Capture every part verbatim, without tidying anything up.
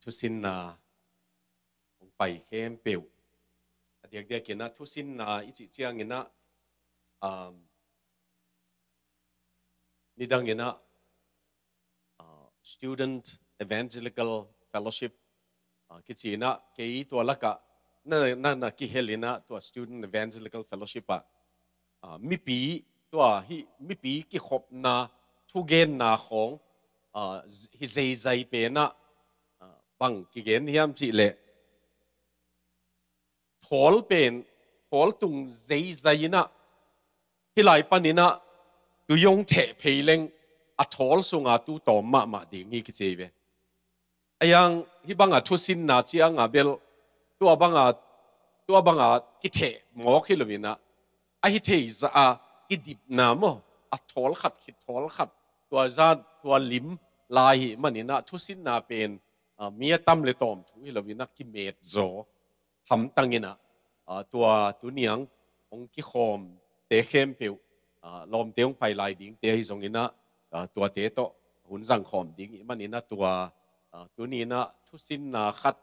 thusinna hong pai khempeuh. A diakdiakin ah thusinna i cih ciangin ah, um, nidangin ah, uh, Student Evangelical Fellowship, uh, kici in ah, kei tua lakah na, na, na kihel in ah tua Student Evangelical Fellowship ah, uh, mipi, tua hih mipi kikhopna, thugenna khawng, uh, hi zeizai pen ah, uh, bang kigen hiam cih leh, thawl pen, thawl tung zeizai in ah, hih lai panin ah, tui hong theh phei leng, a thawl sunga tu tawm mahmah ding hi kici ve. A yang hih banga thusinna cianga bel, tua banga, tua banga kitheh mawk hi lo in ah, a hi thei zah a kidipna maw, a thawl khat khit thawl khat, tua zan, tua lim lai hi manin ah, thusinna pen, ah, mi a tam le tawm thu hi lo in ah, kimet zaw hamtang in ah, ah, tua tuni a hong kikhawmte khempeuh, ah, lawmte hong pai lai dingte ahi zongin ah, ah, tuate tawh hun zang khawm ding ih manin ah, tua, ah, tuni in ah thusinna khat,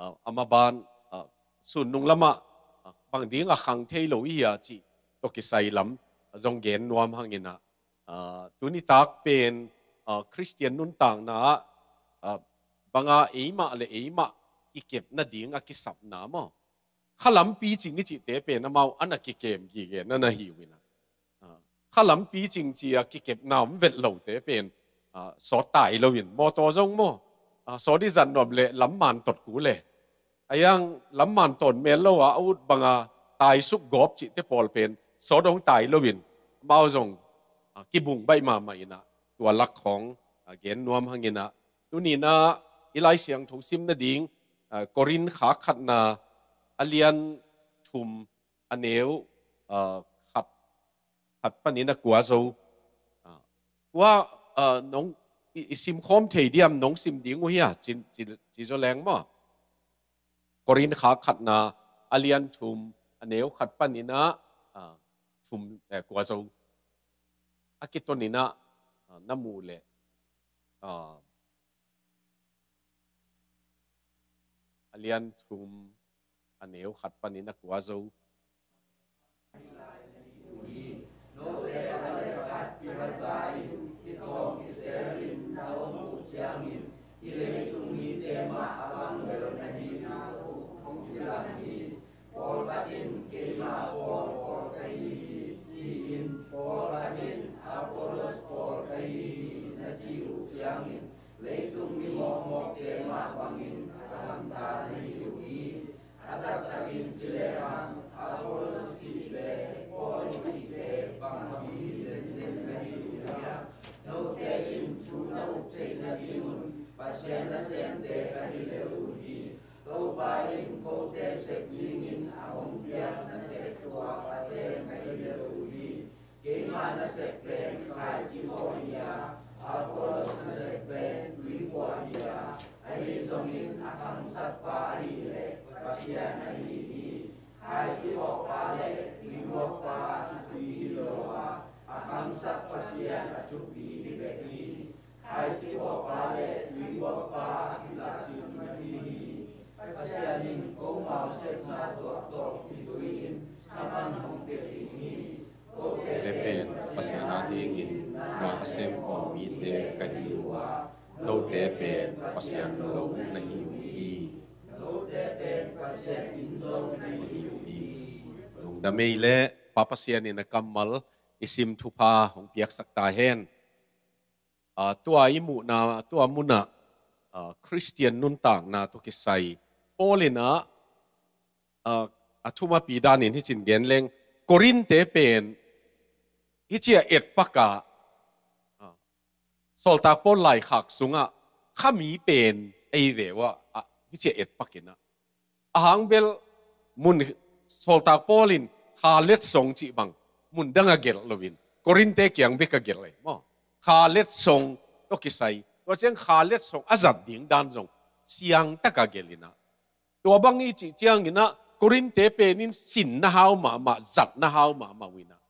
ah, a maban, ah, sun nung lamah, ah, bang ding a khang thei lo i hia cih tawh kisai lam zong gen nuam hangin ah, ah, tuni tak pen, ah, Khristian nuntakna ah, ah, banga eimah le eimah kikep nading a kisapna maw, khalam picing i cihte pen amau a na kikem gige na na hi uh in ah, ah, khalam picing ci a kikepna om vet lote pen, ah, sawt tai lo in, mawtaw zong maw, ah, sawt i zat nuam le lam man tot ku le, a yang lam man tawn mel lo a, a ut banga taisuk gawp cihte pawl pen sawt hong tai lo in, amau zong, ah, kibung baih mahmah in ah, tua lak khawng, ah, gen nuam hangin ah, tuni in ah i Lai Siangtho sim nading, ah, Korin kha khatna a lian thum a neu, ah, khat, khat panin a kua zo. Ah, kua, ah, nong i, i sim khawm thei diam, nong sim ding uh hia, ci, ci, ci zaw leng maw. Korin kha khatna a lian thum a neu khat panin ah, ah, thum, eh, kua zo. A kiton in ah, ah, na muh leh, ah, a lian thum a neu khat panin a kua zo. Pawlkhat in keimah Paul pawl ka hi hi ci-in, pawlkhat in Apollos pawl ka hi hi na ci uh ciangin, leitung mi mawkmawkte mah bangin a gamta na hi uh hi. A taktakin ci lehang, Apollos cihte, Paul cihte bang mi hi zenzen na hi uh hiam? Note in thu na up theih nadingun Pasian nasemte ka hi lel uh hi. Topa in kote sep dingin a hong piak nasep tuak a sem ka hi lel uh hi. Keima nasep pen khaici vawh hi a, Apollos nasep pen tui vawh hi a, ahi zongin a khangsakpa ahih leh Pasian ahi hi. Khaici vawhpa le tui vawhpa a thupi hi lo a, a khangsak Pasian a thupi hi bek hi. Khaici vawhpa le tui vawhpa a kizat ding ahi hi. Pasian in komau sepna tuahtawh kizui-in thaman hong pia ding hi. Kote pen Pasian adingin na a sem khawm mite ka hi uh a, note pen Pasian lo na hi uh hi. Note pen Pasian in zo na hi uh hi. Lungdam ei leh Pa Pasian in a kammal i sim thupha hong piaksak ta hen. Ah, tua i muhna, tua munah, ah, Khristian nuntakna tawh kisai Paul in ah, ah, a thumapi danin hicin gen leng, Korinte pen hici a etpak ah, ah, Sawltak Paul laikhak sungah khami pen ei ve uh ah, hici a etpak in ah, a hang bel mun Sawltak Paul in kha letsong cih bang mun dang a gelh loin, Korinte kiang bek a gelh ei maw. Kha letsong tawh kisai, tua ciang kha letsong a zat ding dan zong siangtak a gelh in ah, tua bang i cih ciangin ah Korinte pen in sin na hau mahmah, zat na hau mahmah uh in ah,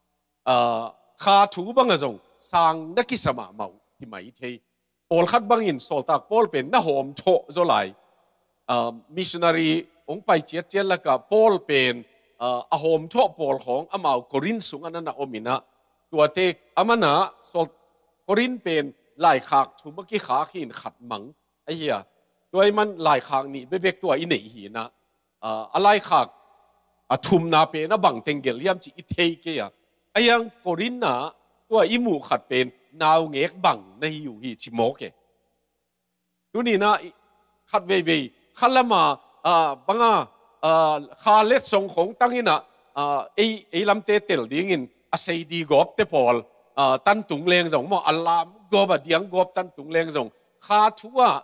ah, kha thu bang a zong sang na kisa mahmah uh hi mai thei. Pawlkhat bangin Sawltak Paul pen na hawm thawh zaw lai, ah, missionary hong pai ciatciat lakah Paul pen, ah, a hawmthawh pawl khawng amau Korin sungah na na om inah, tuate amanah Saul Korin pen laikhak thum a kikhak hi in khat mang ahi a, tua i man laikhak nih bebek tua i neih hi inah, ah, a laikhak a thumna pen a bang teng gelh hiam cih i thei kei a, a hiang Korin ah tua i muh khat pen naungek bang na hi uh hi ci mawk e. Tuninah khat veivei khalama, ah, banga, ah, kha letsong khawng tanginah, ah, ei, ei lamte tel dingin a seidi gawpte pawl, ah, tantung leng zong maw, a lam gawp a diang gawp tantung leng zong kha thu ah,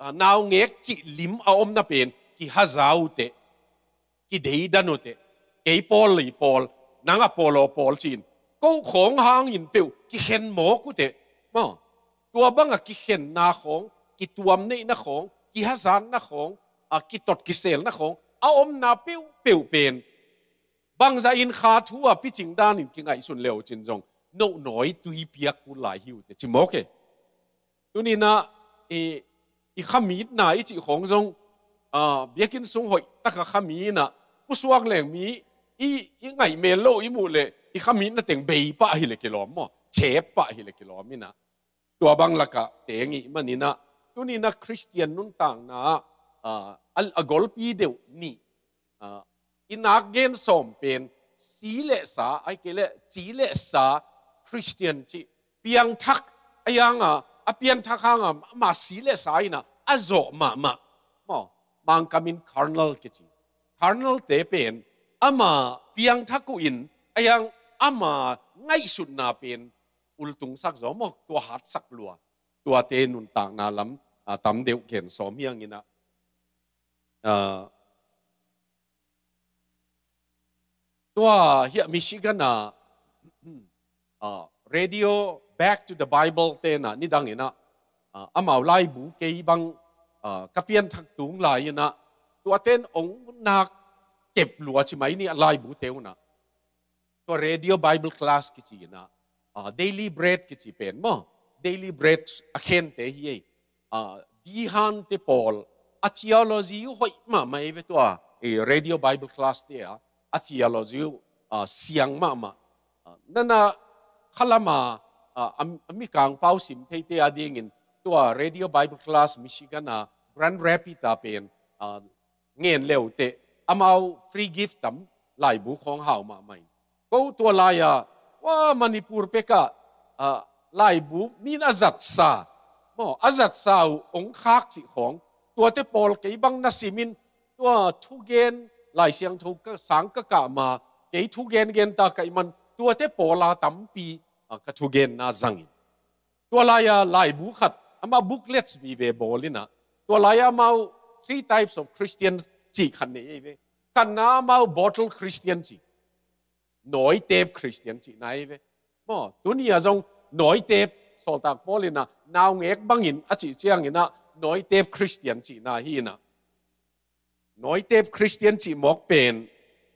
ah, naungek cih lim a omna pen kihaza uh teh, kideidan uh teh, kei Paul lei Paul, nang Apollo Paul ci-in, ko khawng hangin peuh kikhen mawk uh teh. Maw, tua banga kikhenna khawng, kituam neihna khawng, kihazatna khawng, a kitot kiselna khawng a omna peuhpeuh pen bangzah in kha thu a picing danin kingaihsun le uh cin zong nohnawi tui piak kul lai hi uh teh ci mawk e. Tuninah i, i khamitna i cih khawng zong, ah, biakinn sung hoih taka khami inah pusuak leng mi i, i ngaih mel lo i muh leh i khamitna teng bei pah hi le kilawm maw, thep pah hi le kilawm inah, tua bang lakah teng ih maninah, tuninah Khristian nuntakna ah, a, a golpi deuh nih, ah, i nak gen sawm pen si le sa, ai kei le ci le sa Khristian cih piangthak a hianga, a pianthak hanga ama si le sa inah a zawh mahmah. Maw, Mangkamin carnal kici. Carnal te pen ama piangthak uh in a hiang ama ngaihsutna pen ultungsak zaw maw, tua hatsak lua. Tuate nuntakna lam, ah, tam deuh gen sawm hianginah, ah, tua hiah Michigan ah, ah, Radio Back to the Bible tenah nidanginah, ah, amau laibu kei bang, ah, ka pianthak tung lai-inah, tuaten ong nak kep lua ci mai ni a laibu te unah. Tua Radio Bible Class kici inah, ah, Daily Bread kici pen maw, Daily Bread a khente hi ei. Ah, Dihan te pawl a theology uh hoih mahmah ei ve tua, eh, Radio Bible Class te a, a theology uh, ah, siang mahmah. Ah, nana khalama, ah, a, a mikang pau sim theite a dingin tua Radio Bible Class Michigan a Grand Rapids a pen, ah, ngen le uh teh amau free gift tam laibu khawng hau mahmah in. Ko tua lai-a, ua Manipur pekah, ah, laibu min a zatsa, maw, a zatsa uh ong khak cih khawng, tuate pawl kei bang na simin, tua thugen Lai Siangtho ka, sang ka kah ma, kei thugen genta ka i man, tuate pawla tampi, ah, ka thugenna zangin. Tua lai-a laibu khat, amah booklets vive bawl inah, tua lai-a amau three types of Christian cih khat nei ei ve. Khatna amau bottle Christian cih, nawitep Christian cihna ei ve. Maw, tuni-a zong nawitep, Sawltak Paul inah naungek bangin a cih cianginah nawitep Christian cihna hi inah. Nawitep Christian cih mawk pen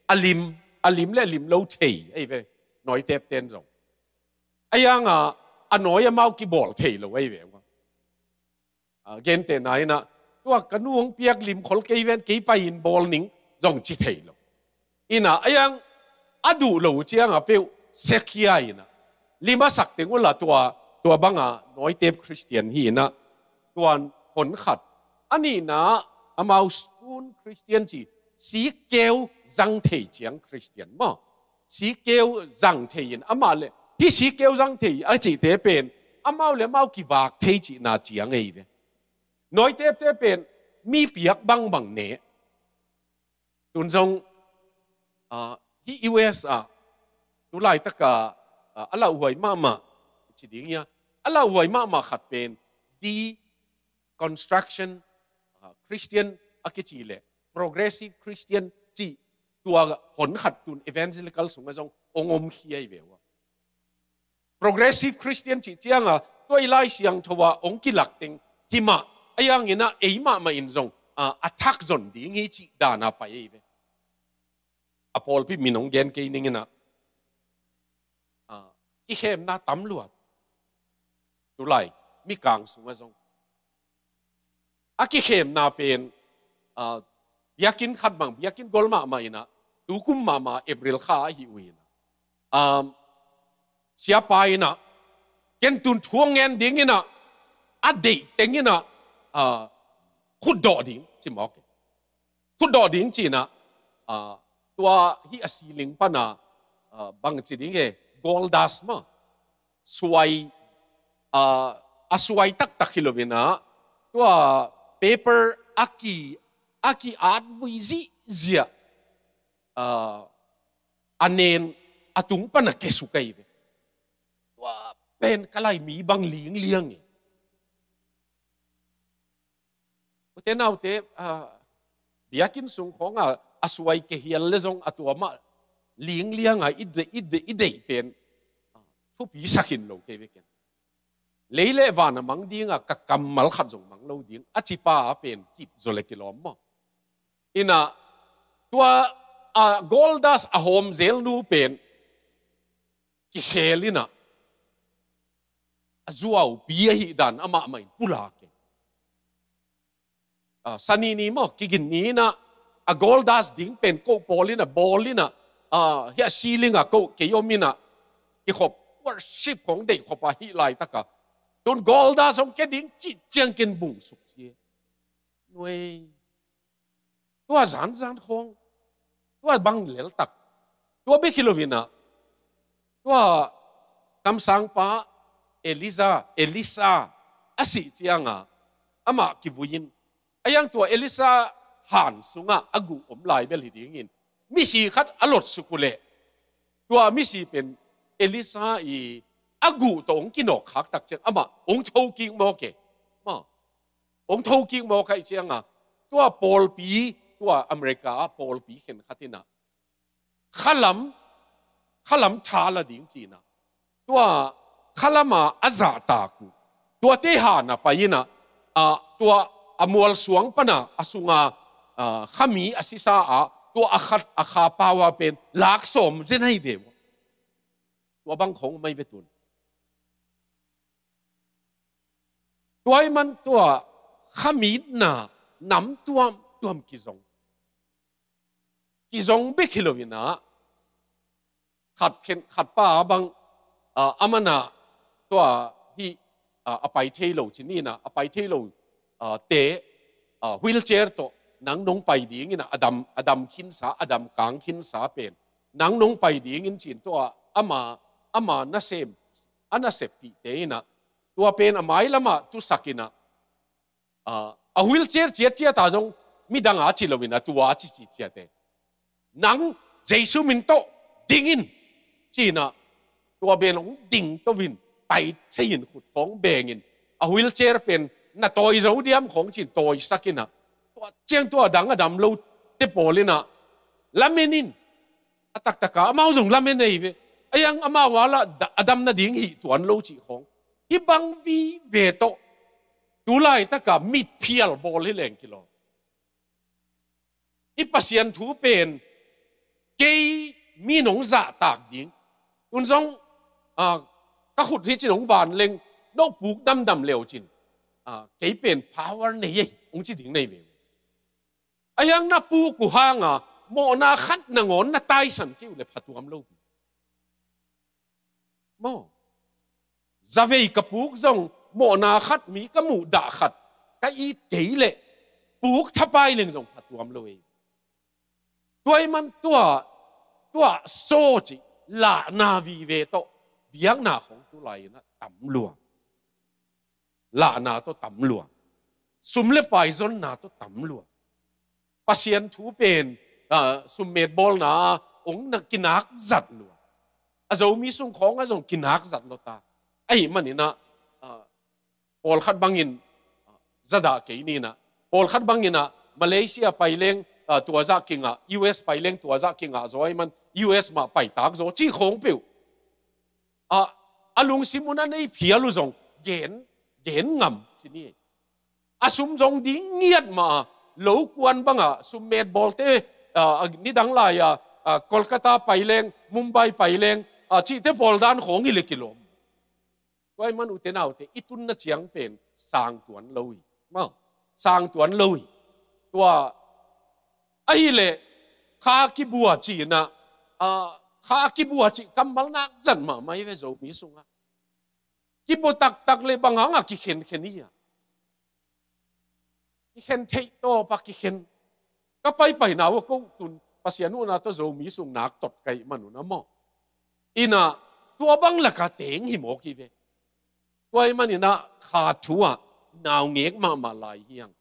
a lim, a lim le lim lo thei ei ve, nawitep ten zong. A hianga a nawi amau kibawl thei lo ei ve. Ah, gentehna inah, tua ka nu hong piak lim khol kei ven, kei pai-in bawl ning zong ci thei lo. Inah a hiang a duh lo uh cianga peuh sekhia inah lim a sak teng uhla tua, tua banga nawitep Christian hi inah, tuan hon khat. A nihna amau spoon Christian ci, sikkeu zang thei ciang Christian maw. Sikkeu zang thei in amah le, hih sikkeu zang thei a cihte pen amau le amau kivak thei cihna ciang ei ve. Nawitepte pen mi piak bangbang ne. Tun zong, ah, hih U S ah tu laitaka, ah, a lauhuai mahmah ci ding hia, a lauhuai mahmah khat pen deconstruction, ah, Christian a kici le progressive Christian cih, tua hon khat tun evangelical sungah zong ong om khia ei ve ua. Progressive Christian cih cianga tua i Lai Siangtho ah ong kilak teng himah, a hianginah ei mahmah in zong, ah, a thak zon ding hi cih dana pai ei ve. A pawlpi min ong gen kei ninginah, ah, kikhemna tam luat. Tulai mikang sungah zong a kikhemna pen, ah, biakinn khat bang, biakinn gol mahmah in ah, tukum mahmah April kha ahi uh in ah, um, siapa in ah, ken tun thu hong ngen ding in ah, a deih teng in ah, ah, khutdawh ding ci mawk e. Khutdawh ding ci in ah, ah, tua hih a ceiling pan ah, ah, bang ci ding e, gold dust mah, suai, ah, a suai taktak hi lo in ah, tua paper a ki, a ki-at vui zihziah, ah, a nen a tung pan a kesuk ahi ve. Tua pen ka lai mi bang lingliang e. Ute naute, ah, biakinn sung khawng ah, a suai kehial le zong a tua mah lingliang ah, i deih, i deih, i deih pen, ah, thupi sak hi lo kei ve ken. Lei le van a mang ding ah, ka kammal khat zong mang lo ding, a cipa pen kip zaw le kilawm maw. In ah, tua, ah, gold dust a hawm zel nu pen, kikhel in ah, a zuaupi ahih dan amah mah in pulak e. Ah, sani ni maw, kigin ni in ah, a gold dust ding pen ko pawl in ah, bawl in ah, ah, hih a ceiling ah ko kei om in ah, kikhop, worship khawng deih khop a hih laitak ah, tun gold dust hong kia ding cih ciang ken bung suk ci e. Nuai. Tua zanzan khawng, tua bang leltak, tua bek hi lo in ah, tua kamsangpa Elijah, Elisha a sih ciang ah, amah kivui in, a yang tua Elisha han sung ah a guh om lai bel hi ding in, misi khat a lot suk uh leh, tua misi pen Elisha i a guh tawh hong kinawk khak tak ciang, amah hong tho kik mawk e. Maw, hong tho kik mawk ahih ciang ah, tua pawlpi, tua America ah pawlpi khenkhat in ah, khalam, khalam tha la ding ci in ah, tua khalam ah a zahtak uh, tuate han ah pai in ah, ah, tua a mualsuang pan ah, a sung ah, ah, khami a sisa ah, tua a khat a kha pau ah pen lak sawm zen ahi ve uh. Tua bang khawng om ahi ve tun. Tua ahih man tua khamitna nam tuamtuam kizong. Kizong bek hi lo in ah, khat khen, khat pa bang, ah, aman ah tua hih, ah, a pai thei lo ci ni in ah, a pai thei lo, ah, te, ah, wheelchair tawh nang nong pai ding in ah, a dam, a dam khinsa, a dam kang khinsa pen nang nong pai ding in ci in, tua ama, ama nasem, a naseppihte in ah, tua pen a mailam ah tusak in ah, ah, a wheelchair ciatciat ah zong midang a ci lo in ah, tua a ci ciatciat e. Nang Jesu min tawh ding in ci in ah, tua pen hong ding to in, pai thei in, khut khawng beng in, a wheelchair pen na tawi zo diam khawng ci in tawisak in ah, tua ciang tua dang a dam lote pawl in ah, lamen in, a taktak ah amau zong lamen ahi ve. A yang amau a lah da-, a dam nading hih tuan lo cih khawng. Hih bang vive tawh tu laitak ah mitphial bawl hi leng kilawm. Hih Pasian thu pen kei mi nong zahtak ding, tun zong, ah, ka khut hi ci nong van leng, no puk damdam leu cin, ah, kei pen power nei e, hong ci ding nei ve. A yang na puk uh hang a, mawhna khat nangawn na taisan kei uh leh phatuam lo. Maw, zavei ka puk zong, mawhna khat mi ka muhdah khat ka it kei leh, puk thapai leng zong phatuam lo ei. Tua ahih man tua, tua saw cih lahna vive tawh biakna khawng tu lai-in ah tam lua. Lahna tawh tam lua. Sum le pai zonna tawh tam lua. Pasian thu pen, ah, summet bawlna hong na kinak zat lua. A Zomi sung khawng ah zong kinak zat lua ta. Ahih manin ah, ah, pawlkhat bangin, ah, zadah kei ni in ah, pawlkhat bangin ah Malaysia pai leng, ah, tua zah kingah, U S pai leng tua zah kingah zaw ahih man, U S mah paitak zaw cih khawng peuh. Ah, a lungsim un a nei phial uh zong gen, gen ngam ci ni. A sum zong ding ngiat mah a, lo kuan bangah summet bawlte, ah, nidang lai-a, ah, Kolkata pai leng, Mumbai pai leng, ah, cihte pawl dan khawng hi leh kilawm. Tua ahih man ute naute, i tunna ciang pen sang tuan lo hi. Maw, sang tuan lo hi. Tua Ahileh kha kibua cihna, ah, kha kibua cih kammal nak zat mahmah hi ve Zomi sungah. Kibua taktak le bang hangah kikhenkhen hi a. Kikhen theih tawpa kikhen. Ka paipaina uh a ko tun Pasian uhna tawh Zomi sung nak tot ka hih manun a maw. Inah tua bang laka teng hi mawk hi ve. Tua hih maninah kha thu ah naungek mahmah lai hi hang.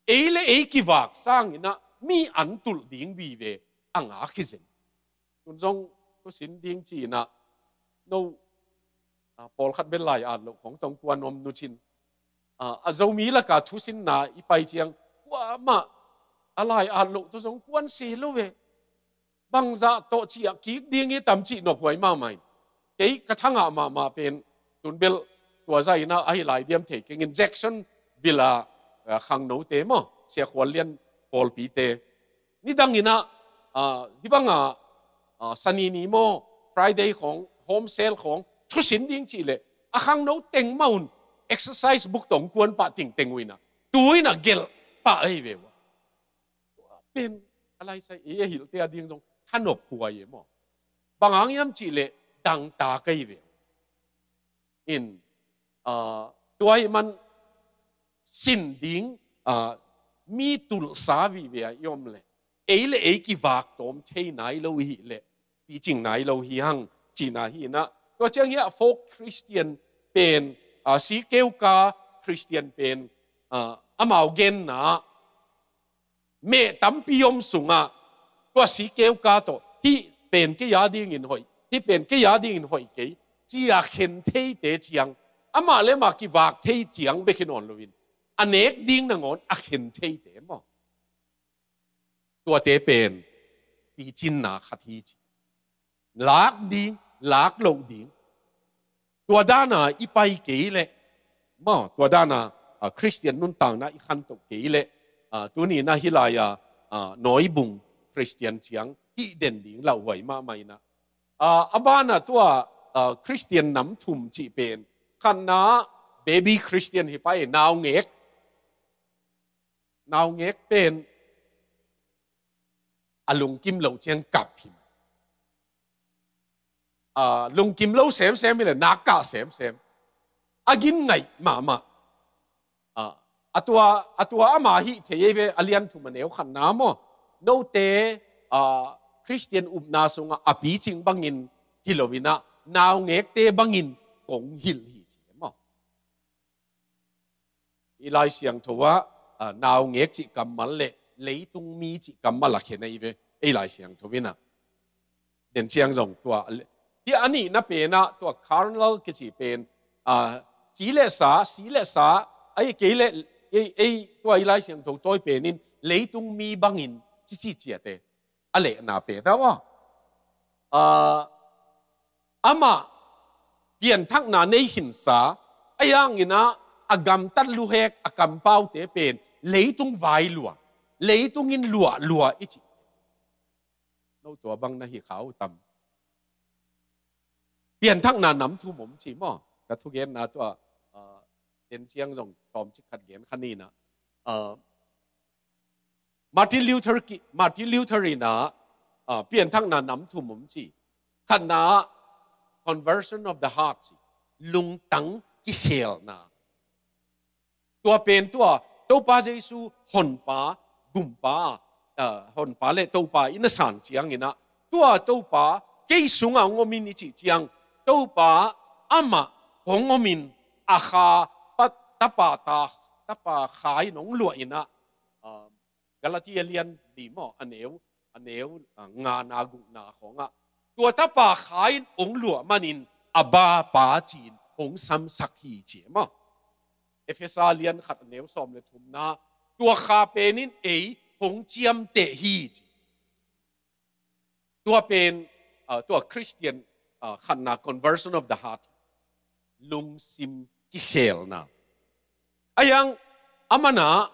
Ei le ei kivak sanginah mi an tulh ding vive a ngak hi zen. Tun zong thusin ding ci-inah no, ah, pawlkhat bel lai at loh khong tong kuan om nucin. Ah, a Zomi laka thusinna i pai ciang kuamah a lai at loh tawh zong kuan se lo ve. Bangzah tawh ciah kik ding hi tam cih nophuai mahmah in. Kei ka thangah mahmah pen tun bel tua zah inah ahi lai diam thei kengin Jacksonville a, ah, khangnote maw, Sia Khual Lian pawlpite. Nidang inah, ah, hih bangah, ah, Sani ni maw, Friday khong, home cell khong thusin ding cih leh a khangno teng mah un exercise book tawh kuan pah tingteng uh inah tu inah gelh pah ahi ve uh. Pen a laisai ei a hilhte a ding zong thanop huai e maw. Bang hang hiam cih leh dangtak ahi ve uh. In, ah, tua hih man sin ding, ah, mi tulhsa vive a i om leh ei le ei kivak tawm thei nai lo i hih leh picing nai lo hi hang cihna hi inah. Tua ciang hiah folk Christian pen, ah, sikeuka Christian pen, ah, amau genna meh tampi om sungah tua sikeuka tawh hih pen kei a dingin hoih, hih pen kei a dingin hoih kei, ci-a khen theite ciang amah le amah kivak thei ciang bek hi nawn loin a nek ding nangawn a khen theite maw. Tuate pen picinna khat hi ci. Lak ding, lak loh ding. Tua dana i pai kei leh maw, tua dana, ah, Christian nuntakna i khantoh kei leh, ah, tuni inah hih lai-a, ah, nawibung Christian ciang hih den ding lauhuai mahmah inah. Ah, a banah tua, ah, Christian nam thum cih pen khatna baby Christian hi pah e, naungek. Naungek pen a lungkim lo ciang kap hi. Ah, lungkim lo semsem hi leh nak kah semsem. A gin ngaih mahmah. Ah, a tua, a tua ama hih thei ei ve, a lian thum a neu khatna maw. Note, ah, Christian upna sungah a picing bangin hi lo inah naungekte bangin kong hilh hi ci maw. I Lai Siangtho ah, ah, naungek cih kammal le leitung mi cih kammal a khen ahi ve, ei Lai Siangtho inah. Den ciang zong tua, hi a nihna penah tua carnal kici pen, ah, ci le sa, si le sa, ahi kei leh ei, ei tua i Lai Siangtho tawi penin leitung mi bangin cici ciate a lehna penah aw. Ah, amah pianthakna nei khinsa, ahi hanginah a gamtat luhek a kampaute pen leitung vai lua, leitung in luah lua i ci. No tua bang na hi kha uh tam. Pianthakna nam thum om ci maw. Ka thugenna tua, ah, den ciang zong tawmcik khat gen kha ni inah. Ah, Martin Luther ki, Martin Luther inah, ah, pianthakna nam thum om ci. Khatna conversion of the heart ci. Lungtang kikhelna. Tua pen tua Topa Jesu honpa, gumpa, ah, honpa le Topa i na san cianginah tua Topa kei sungah hong omin i cih ciang Topa amah hong omin a kha pa, tapa ta, tapa kha in hong luah inah, ah, Galatia lian li maw, a neu, a neu, ah, ngana gukna khawngah tua tapa kha in hong luah manin a bapa ci-in hong samsak hi ci maw. Efesa lian khat a neu sawm le thumna tua kha penin ei hong ciamteh hi ci. Tua pen, ah, tua Christian, ah, khatna conversion of the heart. Lungsim kikhelna. Ahi hang a manah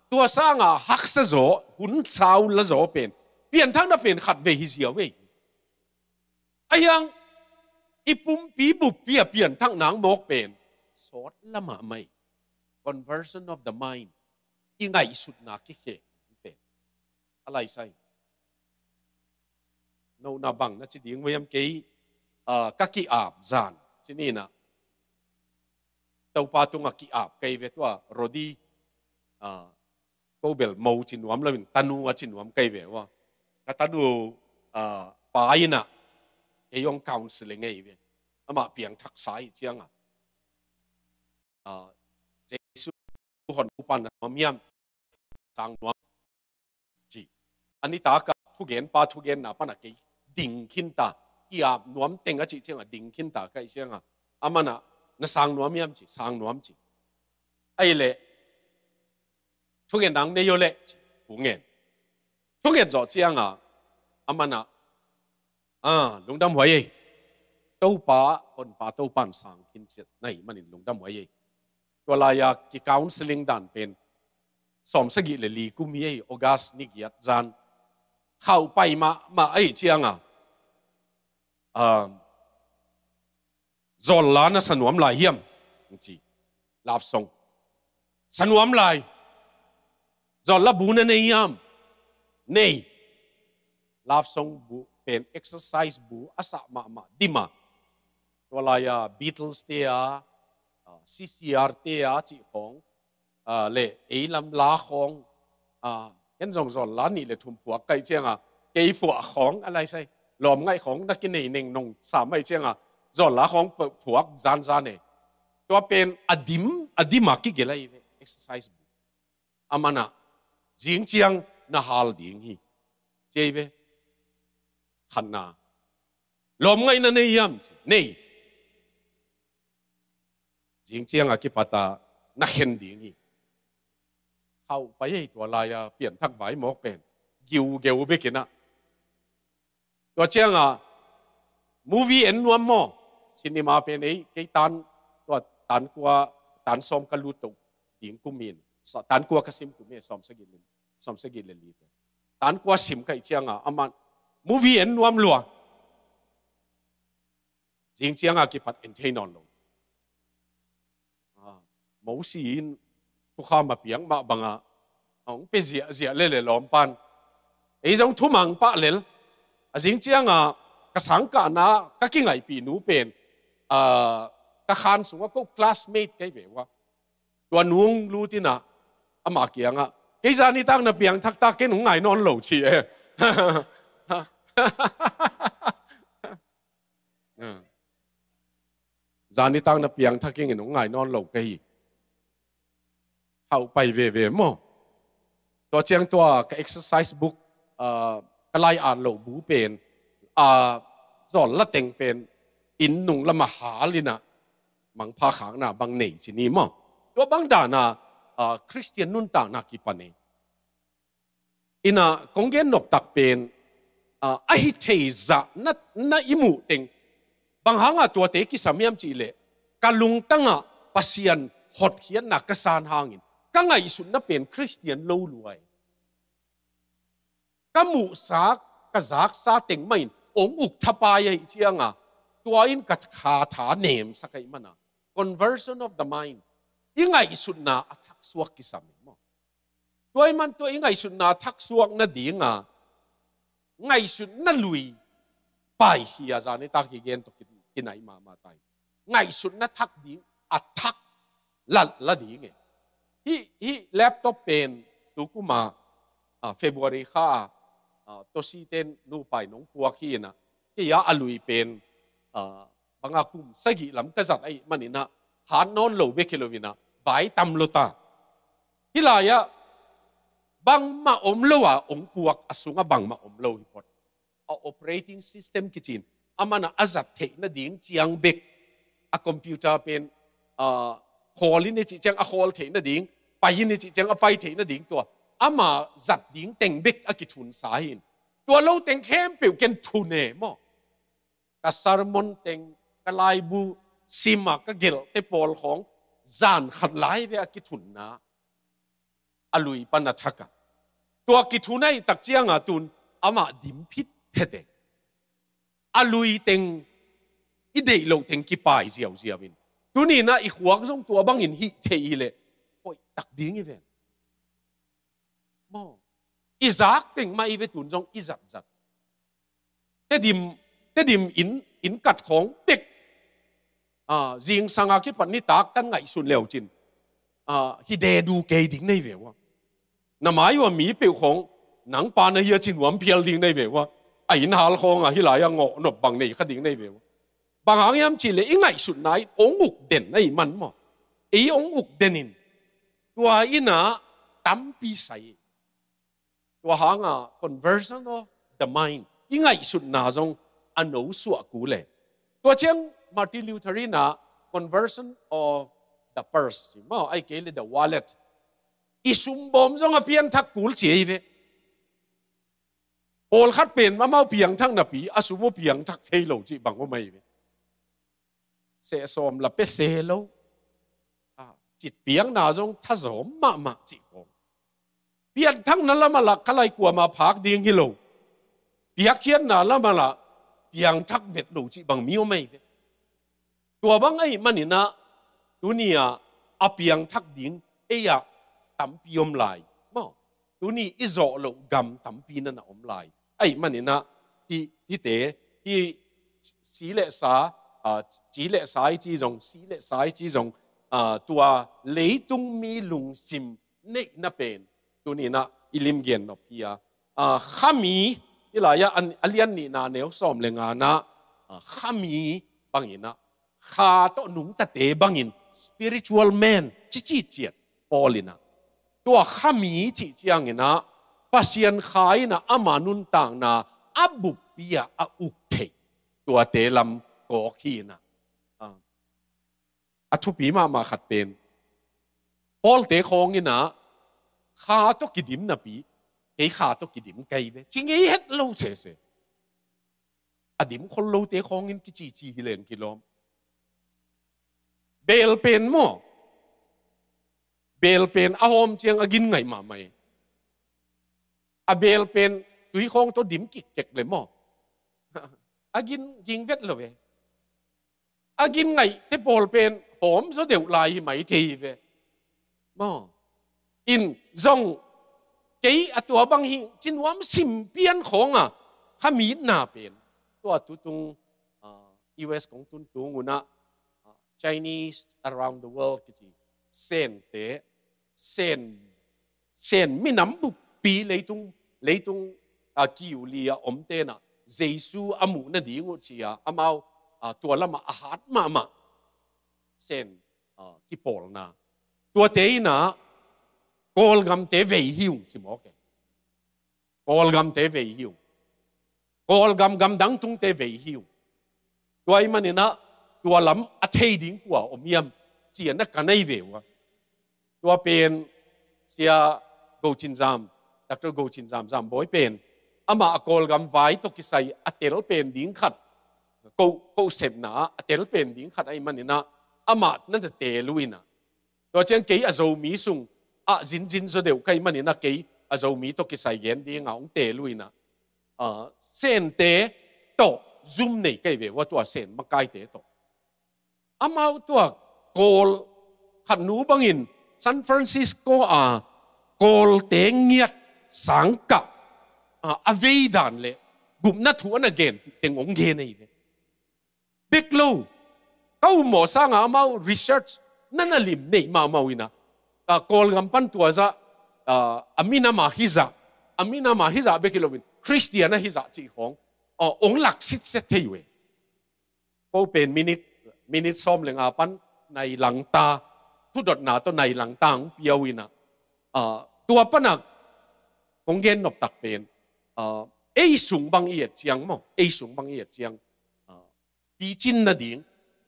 tua sanga haksa zaw, hun sau la zaw pen pianthakna pen khat vei hi ziau ei. Ahi hang i pumpi buppi a pianthakna hong mawk pen sawt lamah mai. Conversion of the mind. I ngaihsutna kikhel pen. a laisai. No na bang na ci ding uh hiam kei, ah, ka ki-ap zan ci ni na. Topa tungah ki-ap kei ve tua, Rodi, ah, ko bel mo ci nuam lo in tanu a ci nuam kei ve ua. Ka tanu, ah, pa in ah, ei hong counseling ei ve. Amah piangthak sa hi ciangah, ah, Jesu hon upan na nuam hiam, sang nuam ci. A nitak a thugenpa thugenna pan a kei ding khinta, ki-ap nuam teng a cih ciangah ding khinta ka hih ciangah, aman ah na sang nuam hiam ci, sang nuam ci. Ahih leh thungen dang nei aw leh ci, thungen. Thungen zawh ciangah aman ah, ah, lungdam huai ei. Topa, honpa Topan sang khin ciat na hih manin lungdam huai ei. Tua lai-a ki-counseling dan pen sawmsagih le li kum hi ei, August ni giat zan. Khauh pai mahmah ahih ciangah, um, zawl la na sa nuam lai hiam? Ci. Love song. Sa nuam lai. Zawl la bu na nei hiam? Nei. Love song bu pen exercise bu a sah mahmah dim a. Tua lai-a Beatles te a, ah, C C R te a cih khawng, ah, le ei lam la khawng, ah, ken zong zawl la nih le thum phuak ka hih ciangah, kei phuak khawng a laisai. Lawm ngaih khawng na kinei neng nong sam ahih ciangah, zawl la khawng phuak zanzan e. Tua pen a dim, a dim a kigelh ahi ve, exercise bu. Aman ah, zing ciang na hal ding hi. Ci ei ve. Khatna. Lawm ngaih na nei hiam? Nei. Zing ciang a kipat a na khen ding hi. Khauh pai ei tua lai-a pianthak vai mawk pen. Giugeu bek in ah. Tua ciangah movie en nuam maw? Cinema pen ei, kei tan, tua tan kua, tan sawm ka lut to ding kum in. Sa-, tan kua ka sim kum e, sawmsagih le, sawmsagih le li te. Tan kua sim ka hih ciangah, aman movie en nuam lua. Zing ciangah kipat en thei nawn lo. Ah, Mosi in thukham a piak mah bangah a hong pia ziahziah lel e lawmpan. Ei zong thumang pah lel. A zing ciangah ka sangkahna ka kingaihpih nu pen, ah, ka khan sungah ko classmate kei ve ua. Tua nu hong lut in ah, amah kiangah, kei zanitak na piangthak tak ken hong ngai nawn lo ci e. Ah. Zanitak na piangthak ing in hong ngai nawn lo ka hi. Khauh pai veve maw? Tua ciang tua ka exercise book, ah, ka lai-at loh bu pen, ah, zawl la teng pen inn nung lamah hal in ah mangpha khakna bang nei ci ni maw? Tua bang dan a, ah, Khristian nuntakna kipan ei. In ah kong gen noptak pen, ah, a hi thei zah na, na i muh teng bang hangah tuate kisam hiam cih leh, ka lungtangah Pasian hotkhiatna ka san hangin ka ngaihsutna pen Khristian lo lua hi. Ka muhsak, ka zaksa teng mah in hong uk thapai ahih ciangah, tua in ka kha tha nemsak ahih mana. Conversion of the mind. I ngaihsutna a thaksuak kisam hi maw? Tua ahih man tua i ngaihsutna a thaksuak nadinga ngaihsutna lui paikhia, zanitak hi gen tawh ki-, kinai mahmah ta hi. Ngaihsutna thak ding, a thak lat la ding e. Hih, hih laptop pen tukuma, ah, February kha a, ah, Tosi ten nupai nong puak hi in ah, kei a a lui pen, ah, banga kum sagih lam ka zat ahih manin ah, hat nawn lo bek hi lo in ah, vai tam lo ta. Hih lai-ah bangmah om lo a hong puak, a sungah bangmah om lo hi phot. A operating system kici in, aman ah a zat theih nading ciang bek, a computer pen, ah, khawl in i cih ciang a khawl theih nading, pai in i cih ciang a pai theih nading tua, ama zat ding teng bek a kithunsa hi in. Tua lo teng khempeuh ken thun e maw? Ka sermon teng, ka laibu sim a ka gelhte pawl khawng zan khat lai ve a kithunna, a lui pan a thak a. Tua kithun ahih tak ciangah tun amah dim phitphet e. A lui teng, i deih loh teng kipai ziauziau in. Tuni in ah i khuak zong tua bangin hih thei hi leh hoih tak ding hi ven. Maw? I zak teng mah i ve tun zong i zatzat. Tedim, Tedim inn, inn kat khawng tek. Ah, zingsang a kipat nitak tan ngaihsun leucin. Ah, hi dedu kei ding nei ve ua. Na mai ua mi peuh khawng, nang pa na hia ci nuam phial ding nei ve ua. A inn hal khawng a hi lai a ngawh nop bang nei kha ding nei ve ua. Bang hang hiam cih leh i ngaihsutna in ong uk den na i man maw. Ei ong uk den in. Tua inn ah tampi sai. Tua hang a conversion of the mind. I ngaihsutna zong a no suah kul e. Tua ciang Martin Luther in a conversion of the purse. Maw, ai kei le the wallet. I sumbawm zong a piangthak kul ci ei ve. Pawlkhat pen amau piangthak napi, a sum uh piangthak thei lo cih bang om ei ve. Sehsawm la pia se lo. Ah, cit piakna zong thazawm mahmah cih khawng. Pianthakna lam ah la ka lai kuamah phak ding hi lo. Piakkhiatna lam ah la piangthak vet lo cih bang mi om ei ve. Tua bang ahih manin ah, tuni ah a piangthak ding ei ah tampi om lai. Maw, tuni i zawh loh gam tampi na na om lai. Ahih manin ah, hi, hite, hi si le sa, ah, ci le sa i ci zong, si le sa i ci zong, ah, tua leitung mi lungsim neihna pen. Tuni in ah i lim gen nop hi a. Ah, khami, i lai ah an, a lian nihna neu sawm le nga na, ah, khami bangin ah. Kha tawh nungtate bangin spiritual man, cici ciat, Paul in ah. Tua khami cih ciangin ah, Pasian Kha in ah ama nuntakna a buppi ah a uk thei. Tuate lam kawk hi in ah. Ah. A thupi mahmah khat pen. Pawlte khawng in ah, kha tawh kidim napi, kei kha tawh kidim kei ve. Ci ngei het lo sese. A dim khol lote khawng in kicici hi leng kilawm. Beel pen maw. Beel pen a hawm ciang a gin ngaih mahmah e. A beel pen tui khawng tawh dim kikkek le maw. A gin ging vet lo e. A gin ngaihte pawl pen hawm zaw deuh lai hi mai thei hi ve. Maw. In zong kei a tua bang hi ci nuam sim pian khawng a kha mitna pen. Tua tutung, ah, U S kong tun tung un ah, ah, Chinese around the world kici. Sente, Sen, Sen minam buppi leitung, leitung, ah, kiu li a omte in ah Jesu a muh nading uh ci a, amau, ah, tua lam ah a hat mahmah. Sen, ah, kipawlna. Tuate in ah Kawlgamte vei hi ung ci mawk e. Kawlgamte vei hi ung. Kawlgam gamdang tungte vei hi ung. Tua ahih manin ah tua lam a thei ding kua om hiam ci a na ka nei ve ua. Tua pen Sia Go Cin Zam, Doctor Go Cin Zam, Zambawi pen. Amah a Kawlgam vai tawh kisai a tel pen ding khat. Ko, ko sepna ah a tel pen ding khat ahih manin ah amah na na tel uh in ah. Tua ciang kei a Zomi sung ah zinzin zaw deuh ka hih manin ah kei a Zomi tawh kisai gen ding a hong tel uh in ah. Ah, Sente tawh zum nei ka hi ve ua tua Sen makaite tawh. Amau tua Kawl khatnu bangin San Francisco a Kawlte ngiat sangkah, ah, a vei dan le gupna thu a na genpih teng hong gen ahi ve. Bek lo. Ka um mawh sangin amau research na na lim nei mahmah uh in ah. Ah, Kawlgam pan tua zah, ah, a minam a hi zah, a minam a hi zah bek hi loin Khristian a hi zah cih khawng, ah, hong lak sitset thei uh e. Ko pen minute, minute sawm le nga pan nai langta, thudotna tawh nai langta hong pia uh in ah. Ah, tua pan ah kong gen noptak pen, ah, ei sung bang i et ciang maw, ei sung bang i et ciang, ah, picin nading,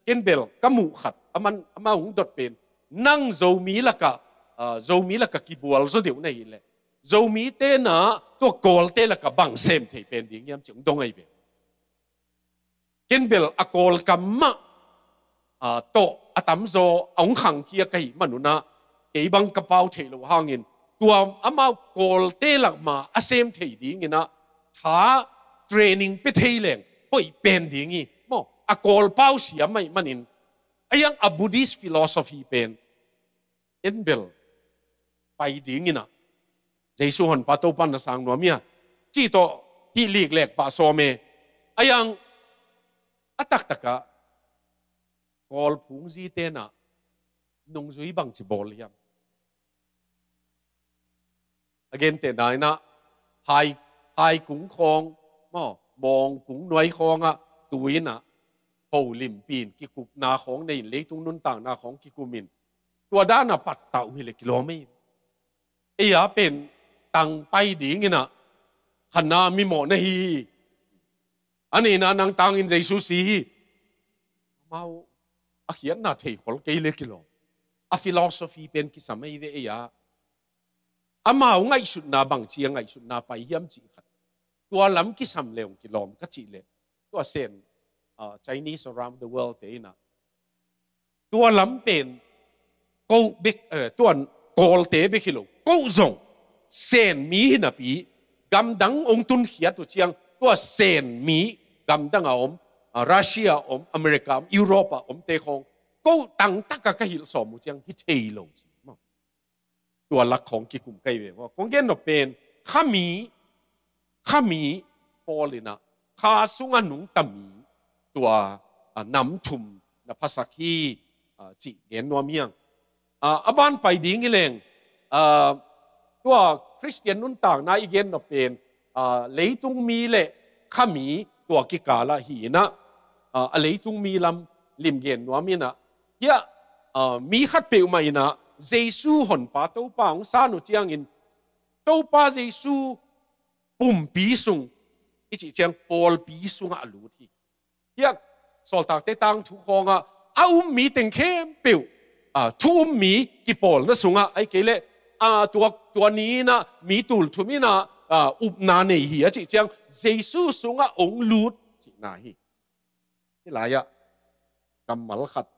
ken bel ka muh khat, aman, amah hong dot pen, nang Zomi lakah, ah, Zomi lakah kibual zaw deuh na hih leh, Zomite in ah tua Kawlte lakah bang sem thei pen ding hiam ci hong dong ahi ve. Ken bel a Kawlgam mah, ah, tawh a tamzaw a hong khangkhia ka hih man un ah, kei bang ka pau theih loh hangin, tua amau Kawlte lak mah a sem thei ding in ah, tha training pia thei leng hoih pen ding hi. Maw, a Kawl pau siam ahih manin, a hiang a Buddhist philosophy pen, en bel pai ding in ah, Jesu honpa Topa na sang nuam ia, cih tawh hih liklek pah sawm e. A yang a taktakah Kawl phungzi tenah nungzui bangci bawl hiam? A gentehna inah hai, hai kung khawng maw, mawng kung nuai khawngah tu inah ho limpin kikupna khawng nei in, leitung nuntakna khawng kikumin tua danah pattah uh hileh kilawm ei. Ei a pen tang pai dinginah khanna mimawh na hi hi. A neina nang tangin Jesu si hi. Amau a khiatna theikhol kei le kilawm. A philosophy pen kisam ei ve ei a. Amau ngaihsutna bangci a ngaihsutna pai hiam cih khat. Tua lam kisam le hong kilawm ka cih leh tua Sen, ah, Chinese around the world te inah tua lam pen ko bek, eh, tua Kawlte bek hi lo, ko zong Sen mi hi napi gamdang hong tunkhiat uh ciang tua Sen mi gamdang a om, ah, Russia a om, America a om, Europe a omte khawng ko tangtaka ka hilh sawm uh ciang hi thei lo ci maw. Tua lak khawng kikum ka hi ve maw. Kong gen nop pen khami, khami Paul inah kha sunga nungta mi tua, ah, nam thum na phasak hi, ah, cih gen nuam hiang. Ah, a ban pai ding hi leng, ah, tua Khristian nuntakna i gen nop pen, ah, leitung mi le khami tua kikalah hi inah, ah, a leitung mi lam limgen nuam inah hiah, ah, mi khat peuhmah inah Jesu honpa Topa hong san uh ciangin Topa Jesu pumpi sung i cih ciang pawlpi sungah a lut hi. Hiah Sawltakte tangthu khawngah a um mi teng khempeuh, ah, thu um mi kipawlna sungah ahi kei leh, ah, tua, tua ni inah mi tulthum inah, ah, upna nei hi a cih ciang Jesu sungah hong lut cihna hi. Hih lai-ah kammal khat,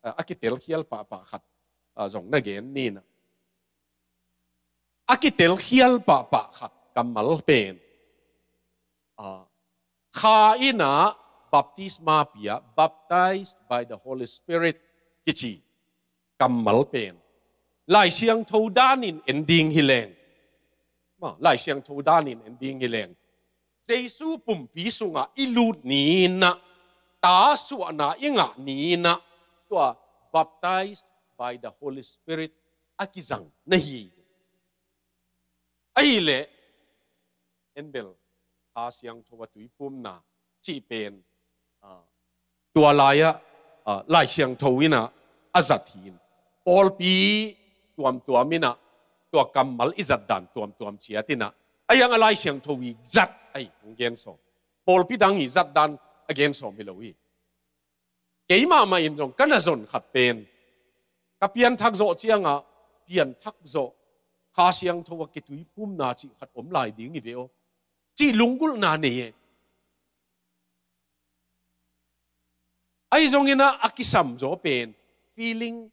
ah, a kitelkhial pahpah khat, ah, zong na gen ni inah. A kitelkhial pahpah khat kammal pen, ah, kha inah baptisma pia, baptized by the Holy Spirit kici kammal pen Lai Siangtho danin en ding hi leng, maw, Lai Siangtho danin en ding hi leng Jesu pumpi sungah i lut ni inah, ta suahna i ngah ni inah tua baptized by the Holy Spirit a kizang na hi. Ahih leh en bel Kha Siangtho a tuiphumna cih pen, ah, tua lai-ah, ah, Lai Siangtho inah a zat hi in, pawlpi tuamtuam inah tua kammal i zat dan tuamtuam ciat inah a yang a Lai Siangtho i zat ahi hong gen sawm. Pawlpi dang i zat dan a gen sawm hi lo hi. Keimah mah in zong ka na zon khat pen ka pianthak zawh ciangah pianthak zawh Kha Siangtho a kituiphumna cih khat om lai ding hi ve aw cih lunggulhna nei e. Ahi zongin ah a kisam zaw pen feeling,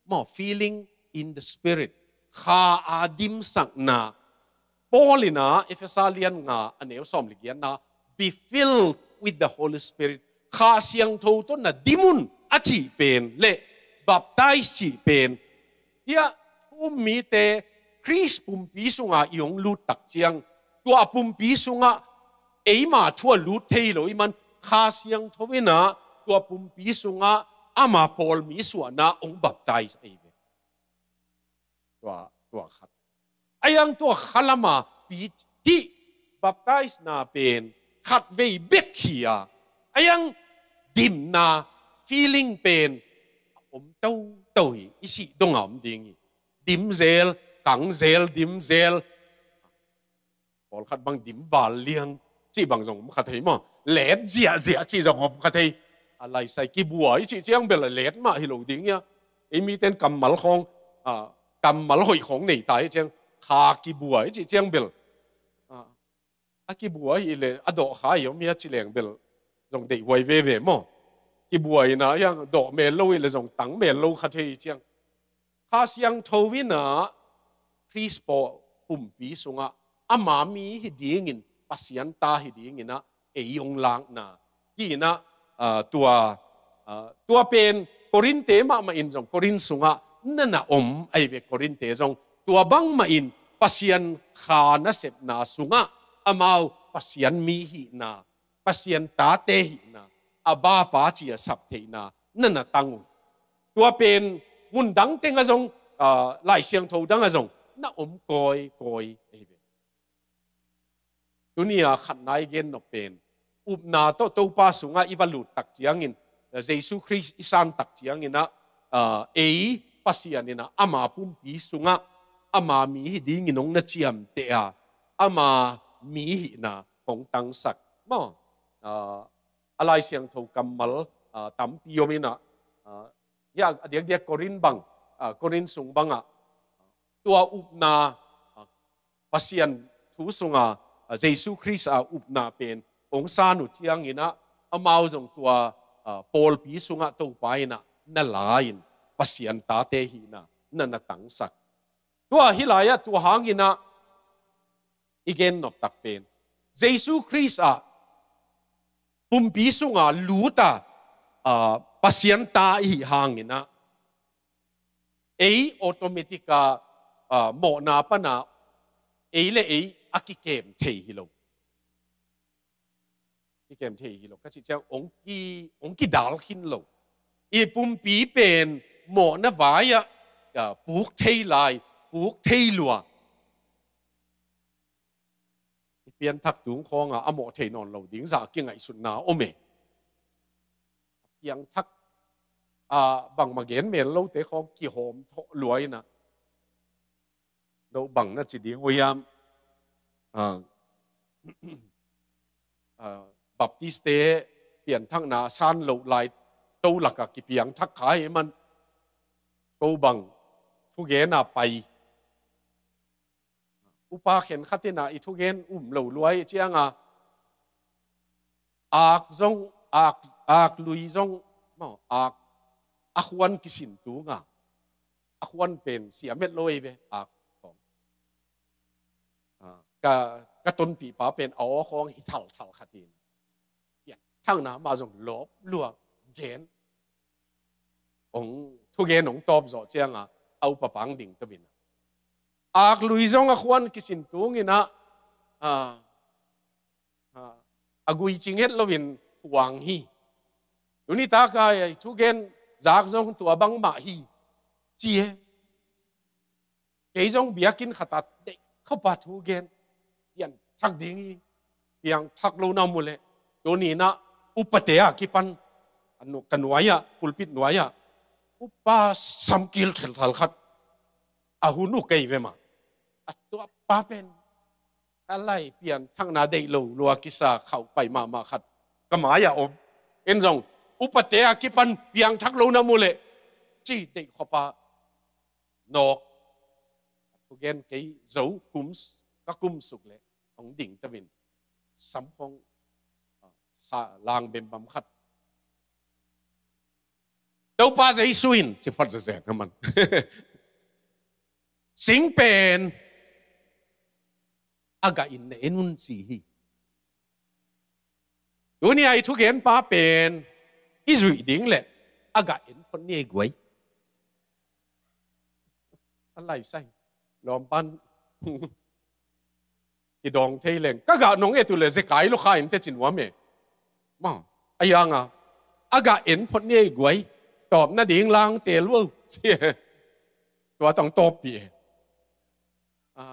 maw, feeling in the Spirit, Kha a dimsakna. Paul in ah Efesa lian nga a neu sawm le giatna, "Be filled with the Holy Spirit." Kha Siangtho tawh na dim un a cih pen le baptize cih pen, hiah thu um mite Khrist pumpi sunga i hong lut tak ciang, tua pumpi sungah eima thu a lut thei lo i man, Kha Siangtho in ah tua pumpi sungah ama pawlmi suahna hong baptize ahi ve. Tua, tua khat. A yang tua khalama pi hih baptize na pen khatvei bek hi a, a yang dimna feeling pen a om toto hi, i sih dong a om ding hi. Dim zel, kang zel, dim zel. Pawlkhat bang dim val liang cih bang zong om kha thei maw? Let ziahziah cih zong om kha thei. A laisai kibua i cih ciang bel a let mah hi lo ding ia. Ei miten kammal khawng, ah, kammal hoih khawng nei ta i ciang, kha kibua i cih ciang bel, ah, a kibua hi le a dawh kha i om ia ci leng bel zong deihhuai veve maw? Kibua in ah a yang dawh mel lo hi le zong tang mel lo kha thei i ciang. Kha Siangtho in ah Khrist pawh pumpi sungah ama mi hi dingin, Pasian ta hi dingin ah ei hong lakna hi in ah, ah, tua, ah, tua pen Korinte mahmah in zong, Korin sungah na na om ahi ve, Korinte zong tua bangmah in Pasian kha nasepna sungah amau Pasian mi hihna, Pasian tate hihna, a bapa ci a sap theihna na na tang uh. Tua pen mun dang tengah zong, ah, Lai Siangtho dangah zong na om kawikawi ahi ve. Tuni a khatna i gen nop pen, upna tawh Topa sungah i va lut tak ciangin, Jesu Khrist i san tak ciangin ah, ah, ei Pasian in ah ama pumpi sungah ama mi hi dingin hong na ciamteh a, ama mi hihna hong tangsak. Maw, ah, a Lai Siangtho kammal, ah, tampi om in ah, ah, hia a diakdiak Korin bang, ah, Korin sung bangah tua upna, ah, Pasian thu sunga, ah, Jesu Khrist a upna pen hong san uh ciangin ah, amau zong tua, ah, pawlpi sungah Topa in ah na la-in Pasian tate hihna na na tangsak. Tua hi lai-ah tua hangin ah i gen nop tak pen, Jesu Khrist ah pumpi sunga lut a, ah, Pasian ta i hih hangin ah, ei automatic a, ah, mawhna pana ei le ei a kikem thei hi lo. Kikem thei hi lo. Ka cih ciang hong ki, hong kidal khin lo. I pumpi pen mawhna vai-ah, ah, puk thei lai, puk thei lua. I pianthak tung khawnga a mawh thei nawn lo ding zah kingaihsutna om e. Piangthak, ah, bangmah gen mel lote khawng kihawm thawh lua in ah, no bang na ci ding uh hiam? Ah, ah, Baptist-te pianthakna san loh lai to lakah kipiangthak kha hi man, ko bang thugen a pai. Upa khenkhat in ah i thugen um lo lua i cianga, ak zong, ak, ak lui zong, maw, ak a khuan kisin tunga, a khuan pen siam het lo ei ve, ak khawng. Ah, ka, ka tonpihpa pen a aw khawng hi thalthal khat hi. Pianthakna mah zong lawp lua gen. Hong thugen hong tawp zawh cianga a upa pang ding to in ah, ak lui zong a khuan kisin tung in ah, ah, ah, a gui cing het loin huang hi. Tuni taka i thugen zak zong tua bangmah hi, ci e. Kei zong biakinn khat ah deih khop a thugen, pianthak ding hi, piangthak lo na mu leh, tuni in ah upate a kipan, a nu-, ka nuai-ah, pulpit nuai-ah upa samkil thalthal khat a hun uh kei ve mah. A tua pa pen a lai pianthakna deih lo lua kisa khauh pai mahmah khat ka mai-ah om. En zong upate a kipan piangthak lo na mu leh, ci deih khop a nawk. A thugen kei zo kum s-, ka kum suk leh hong ding to in, sam khawng, ah, sa lang bembam khat. Topa Jesu in ci phot zezen a man. Sing pen a gah in na en un ci hi. Tuni a i thugenpa pen i zuih ding leh a gah en phot ni ei guai. A lai sai. Lawmpan. Kidawng thei leng. Ka gah nong et uh leh zekai lo kha in teh ci nuam e. Maw, a hianga, a gah en phot ni ei guai. Tawp nading lang tel vo. Tua tang tawppih e. A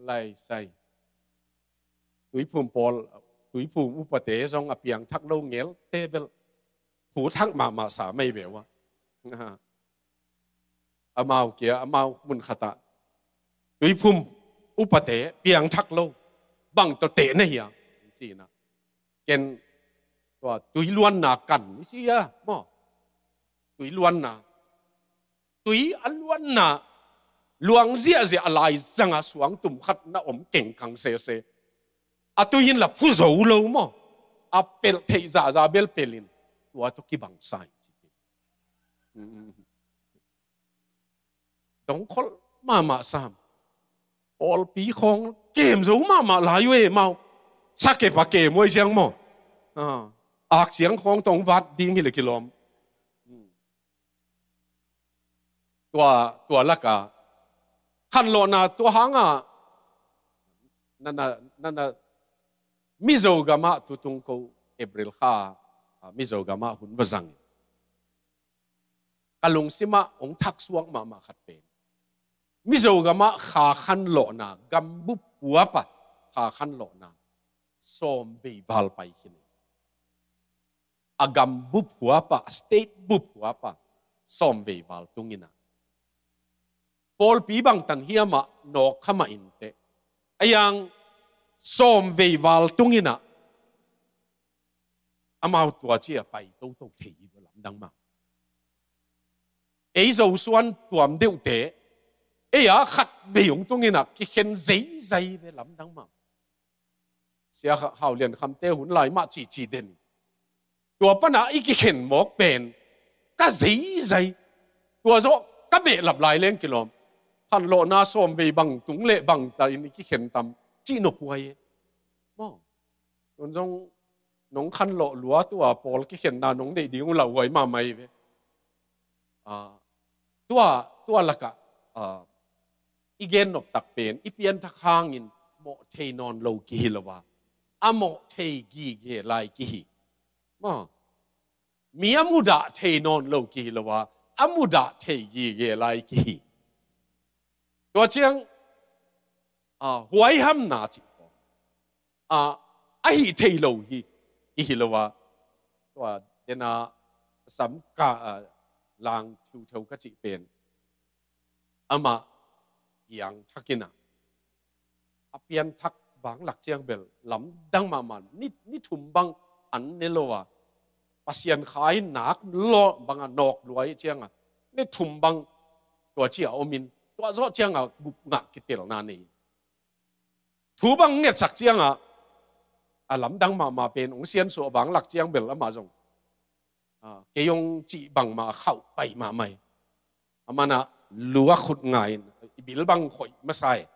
lai sai. Tuiphum pawl, Tuiphum upate zong a piangthak lo ngelte bel phu thak mahmah sa mei ve ua. Amau kia, amau mun khatah Tuiphum upate piangthak lo, bang tawh teh na hia, ci-in ah. Ken tua tui luanna kan i ci a maw. Tui luanna, tui a luanna, luang ziahziah a lai zanga suangtum khat na om kengkang sese. A tui in la phu zo lo maw. A pelh theih zahzah bel pelh in, tua tawh kibang sa hi ci. Dongkholh mahmah sam. Pawlpi khawng kem zo mahmah lai uh e mau. Sakep a kem uh a hi ciang maw. Ah, ak ciang khawng tawh hong vat ding hi leh kilawm. Tua, tua laka khanlawhna tua hanga nana, nana Mizo gamah tutung ko April kha, ah, Mizo gamah hun va zang. Ka lungsimah hong thaksuak mahmah khat pen Mizo gamah kha khanlawhna, gambup huapa kha khanlawhna sawm vei val pai khin. A gambup huapa, a state bup huapa sawm vei val tunginah pawlpi bangtan hiamah nawk khamah inteh, a yang sawm vei val tunginah amau tua cia pai toto thei hi lamdang mah. Ei Zosuan tuam deuhte ei a khat vei hong tunginah kikhen zeizai ve lamdang mah. Sia Hau Lian Khamte hun lai mah cici den. Tua pana i kikhen mawk pen ka zeizai. Tua zawh ka behlap lai leng kilawm. Khanlawhna sawm vei bang tung le bang ta in i kikhen tam cih nop huai e. Maw. Nong zong nong khanlawh lua tua pawl kikhenna nong neih ding uh lauhuai mahmah hi ve. Ah, tua, tua lakah, ah, i gen noptak pen i pianthak hangin mawh thei nawn lo kihi lo a, a mawh thei gige lai kihi. Maw. Mi a mudah thei nawn lo kihi lo a, a mudah thei gige lai kihi. Tua ciang, ah, huaihamna cih khawng, ah, a hih thei lo hi, kihi lo a. Tua dena sam ka, ah, lang thiutheu ka cih pen amah piangthakinah a pianthak vanglak ciang bel lamdang mahmah, ni, ni thum bang an ne lo a, Pasian kha in nak lawh banga nawk luai cianga ni thum bang tua cia omin, tua zawh cianga gupngah kitelna nei. Thu bang ngetsak cianga a lamdang mahmah pen hong siansuah vanglak ciang bel amah zong, ah, kei hong cih bangmah a khauh pai mahmah hi. Amanah lua khut ngai in i bil bang khoih masa hi.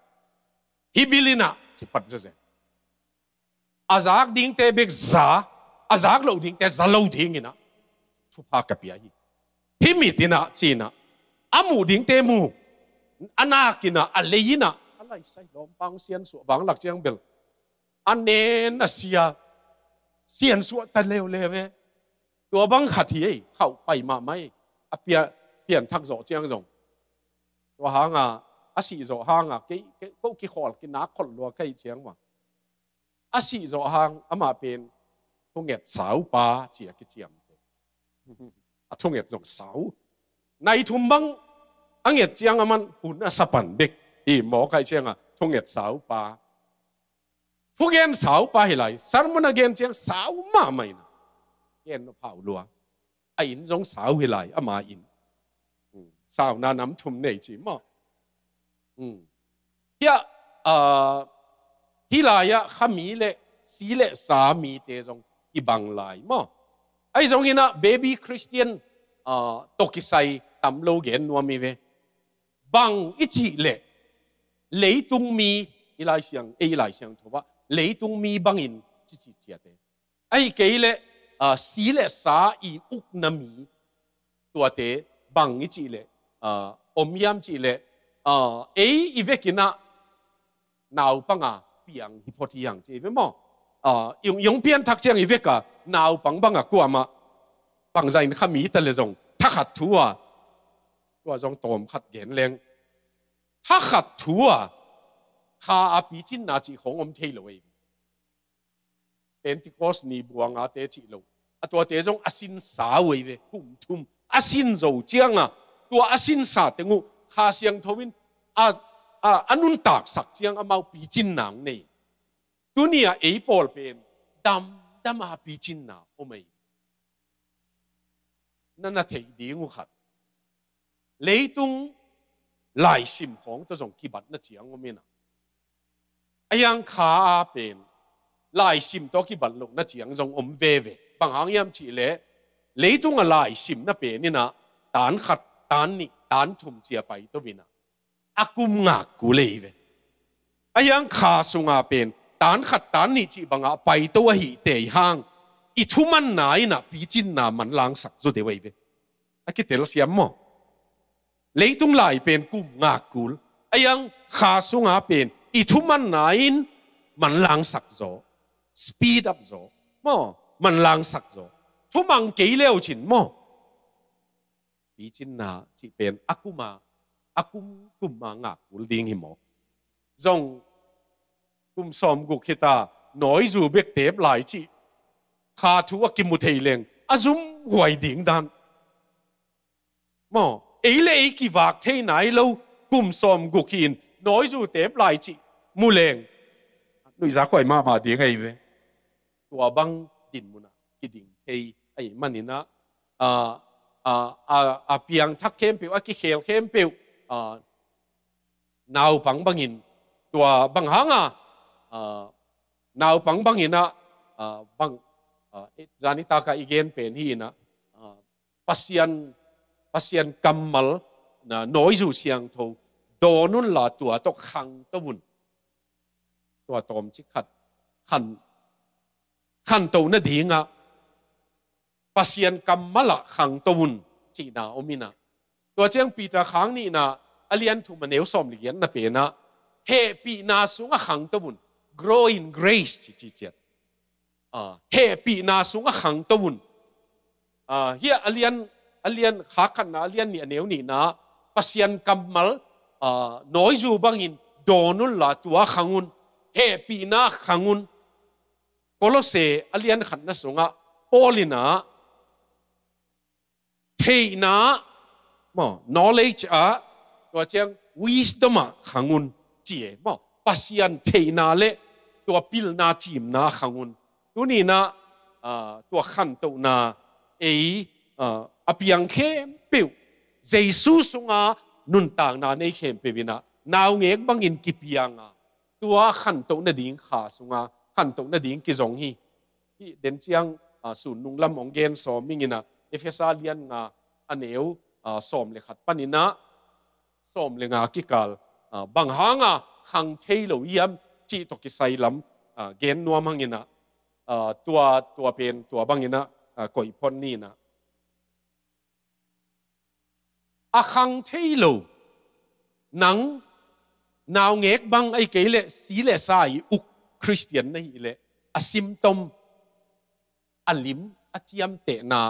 Hih bil inah ci phat zazet. A zak dingte bek za, a zak loh dingte za lo dinginah thupha ka pia hi. Hih mit inah cinah a muh dingte mu, a nak inah, a lei inah a laisai lawmpang siansuah vanglak ciang bel a nen a sia siansuah ta leuleu e. Tua bang khat hi ei, khauh pai mahmah ei. A pia, pianthak zawh ciang zong. Tua hanga a sih zawh hanga kei, kei ko kikhawl kinak kholh lua ka hih ciang mah. A sih zawh hang amah pen thunget saupa ci a kiciamte. A thunget zong sau. Nai thum bang a nget ciang aman hun a sapan bek hi maw ka hih cianga thunget saupa. Thugen saupa hi lai, sermon a gen ciang sau mahmah in gen nop hau lua. A inn zong sau hi lai, ama inn. Hmm. Sauna nam thum nei ci maw. Hmm. Hiah, ah, hih lai-ah khami le si le sa mite zong kibang lai maw. Ahi zonginah baby Christian, ah, tawh kisai tam lo gen nuam hi ve. Bang i cih leh leitung mi, i Lai Siang, ei Lai Siangtho ah leitung mi bangin cici ciate. Ahi kei leh, ah, si le sa i ukna mi tuate bang i cih leh, ah, om hiam cih leh, ah, ei i vekinah naupanga piang hi phot hiang ci ve maw. Ah, i hong, i hong pianthak ciang i veka naupang banga kuamah bangzah in kha mi ta le zong thakhat thu a, tua zong tawm khat gen leng. Thakhat thu a kha a picinna cih khawng om thei lo ei. Pentecost ni buangate cih lo. A tuate zong a sinsa uh ei ve, kum thum. A sin zo cianga, tua a sinsa teng uh Kha Siangtho in a, a, a nuntaksak ciang amau picinna hong nei. Tuni a ei pawl pen damdama picinna om ei. Na na theih ding uh khat. Leitung laisim khawng tawh zong kibatna ciang om inah. A yang kha a pen laisim tawh kibat lohna ciang zong om veve. Bang hang hiam cih leh leitung a laisimna pen inah tan khat, tan nih, tan thum cia pai to inah a kum ngak kul ei ve. A yang kha sunga pen tan khat, tan nih cih bangah pai to ahih tei hang i thumanna inah picinna manlangsak zaw deuh ei ve. A kitel siam maw? Leitung lai pen kum ngak kul. A yang kha sunga pen i thumanna in manlangsak zaw, speed up zaw, maw, manlangsak zaw. Thumang kei leu cin maw, picinna cih pen a kuma, a kum kuma ngak kul ding hi maw. Zong kum sawm guk hita, nawizu bek tep lai cih kha thu a kimu thei leng a zum huai ding dan. Maw, ei le ei kivak thei nai lo, kum sawm guk hi-in nawizu tep lai cih mu leng nuihzak huai mahmah ding ahi ve. Tua bang dinmun ah kiding thei ahih manin ah, a, a, a, a piangthak khempeuh, a kikhel khempeuh, a, naupang bangin, tua bang hanga, a, naupang bangin ah, a, bang, a, zanitak ah i gen pen hi-in ah, a, Pasian, Pasian kammal, na, nawizu siangtho dawn unla tua tawh khangto un. Tua tawmcik khat khan, khanto nadingah Pasian kammal ah khangto un cihna om in ah. Tua ciang Peter khang nihna, a lian thum, a neu sawm le giatna pen ah, hehpihna sungah khangto un. Grow in grace, ci, ci ciat. A, hehpihna sungah khangto un. A, hiah a lian, a lian, khak khatna, a lian nih, a neu nihna, Pasian kammal, a, nawizu bangin dawn unla tua khang un. Hehpihna khang un. Kolose a lian khatna sungah Paul in ah, theihna, maw, knowledge ah, tua ciang wisdom ah khang un, ci e, maw, Pasian theihna le tua pilna cimna khang un. Tuni-in ah, a, tua khantohna ei, a, a piang khempeuh, Jesu sunga nuntakna nei khempeuh in ah naungek bangin kipiang a, tua khantoh nading kha sunga khantoh nading kizong hi. Hih den ciang, a, sun nung lam hong gen sawm ing in ah, Efesa lian nga, a neu, a, sawm le khat panin ah sawm le nga kikal, a, bang hanga khang thei lo hiam cih tawh kisai lam, a, gen nuam hang in ah, a, tua, tua pen tua bangin ah, a, koih phot ni in ah. A khang thei lo, nang naungek bang ahih kei leh si le sa i uk Khristian na hih leh, a symptom, a lim, a ciamtehna,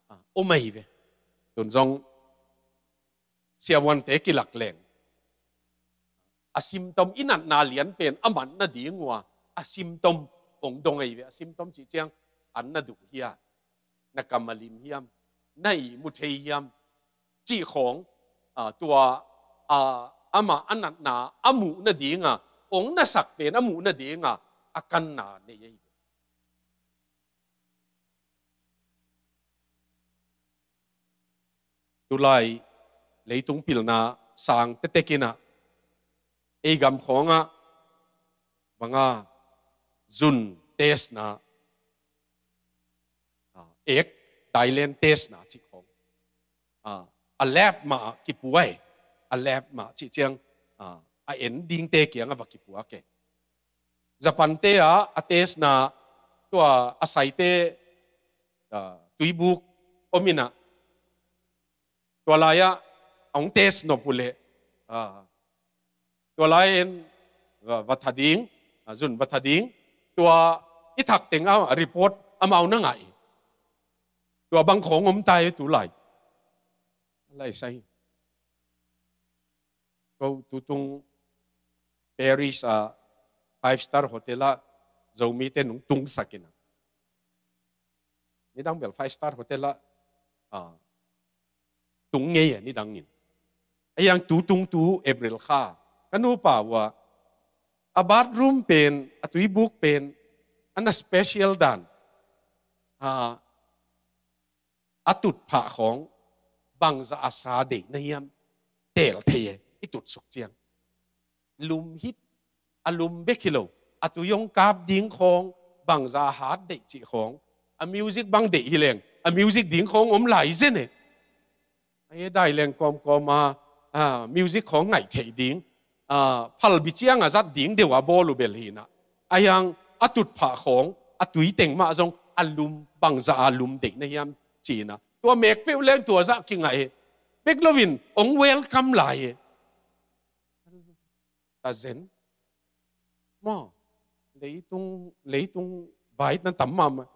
a, om ahi ve. Tun zong siavuante kilak leng, a symptom, i natna lian pen a man nading uh a, a symptom hong dong ahi ve. A symptom cih ciang, an na duh hiam, na kam a lim hiam, na ihmu thei hiam cih khawng, a, tua, a, amah a natna a muh nadinga, hong nasak pen a muh nadinga a kanna nei ahi ve. Tulai leitung pilna sang tetek in ah, ei gam khawngah banga zun testna, a, ek, Thailand testna cih khawng, a, a lab mah ah kipua e. A lab mah cih ciang, a, a en dingte kiangah va kipua ke. Japan-te ah a testna, tua a saite, a, tuibuk om in ah, tua lai-ah hong test nop uh leh, a, tua lai-in, a, va tha ding, a, zun va tha ding, tua i thak teng a report amau na ngah hi. Tua bang khawng om ta hi tulai. Lai sa hi. Ko tutung Paris a five star hotel ah Zomite nong tungsak in ah, nidang bel five star hotel ah, a, tung ngei a, nidangin. A yang tutung tu April kha, ka nupa uh a, a bathroom pen, a tuibuk pen, a na special dan, a, a tutphah khawng bangzah a sa deih na hiam teel thei e, i tutsuk ciang. Lum hit, a lum bek hi lo, a tui hong kap ding khawng bangzah a hat deih cih khawng, a music bang deih hi leng, a music ding khawng om lai zen e. A hi dai leng kawmkawm a, a, music khawng ngaih theih ding, a, phalbi ciang a zat ding deuh a bawl uh bel hi in ah, a yang a tutphah khawng, a tui teng mah zong a lum, bangzah a lum deih na hiam ci in ah, tua mek peuh leng tua zah kingah e. Bek loin hong welcome lai e. Ta zen. Maw, Leitung, leitung vai na tam mahmah.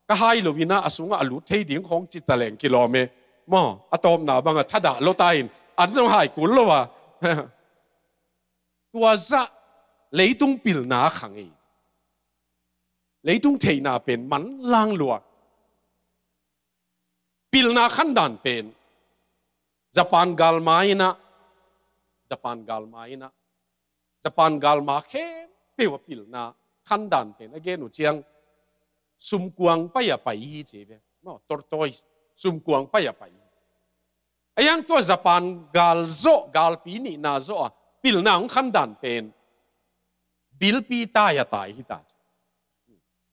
Ka hai lo in ah a sungah a lut thei ding khawng ci ta leng kilawm e. Maw, a tawpna bangah thadah lo ta in an zong hai kul lo a. Tua zah leitung pilna khang ei. Leitung theihna pen manlang lua. Pilna khandan pen Japan galma in ah, Japan galma in ah, Japan galma khempeuh a pilna khandan pen a gen uh ciang sumkuang pai a pai hi ci ve. No, tortoise, sumkuang pai a pai hi. A yang tua Japan gal zawh, galpi nihna zawh a pilna hong khandan pen bilpi tai a tai hi ta.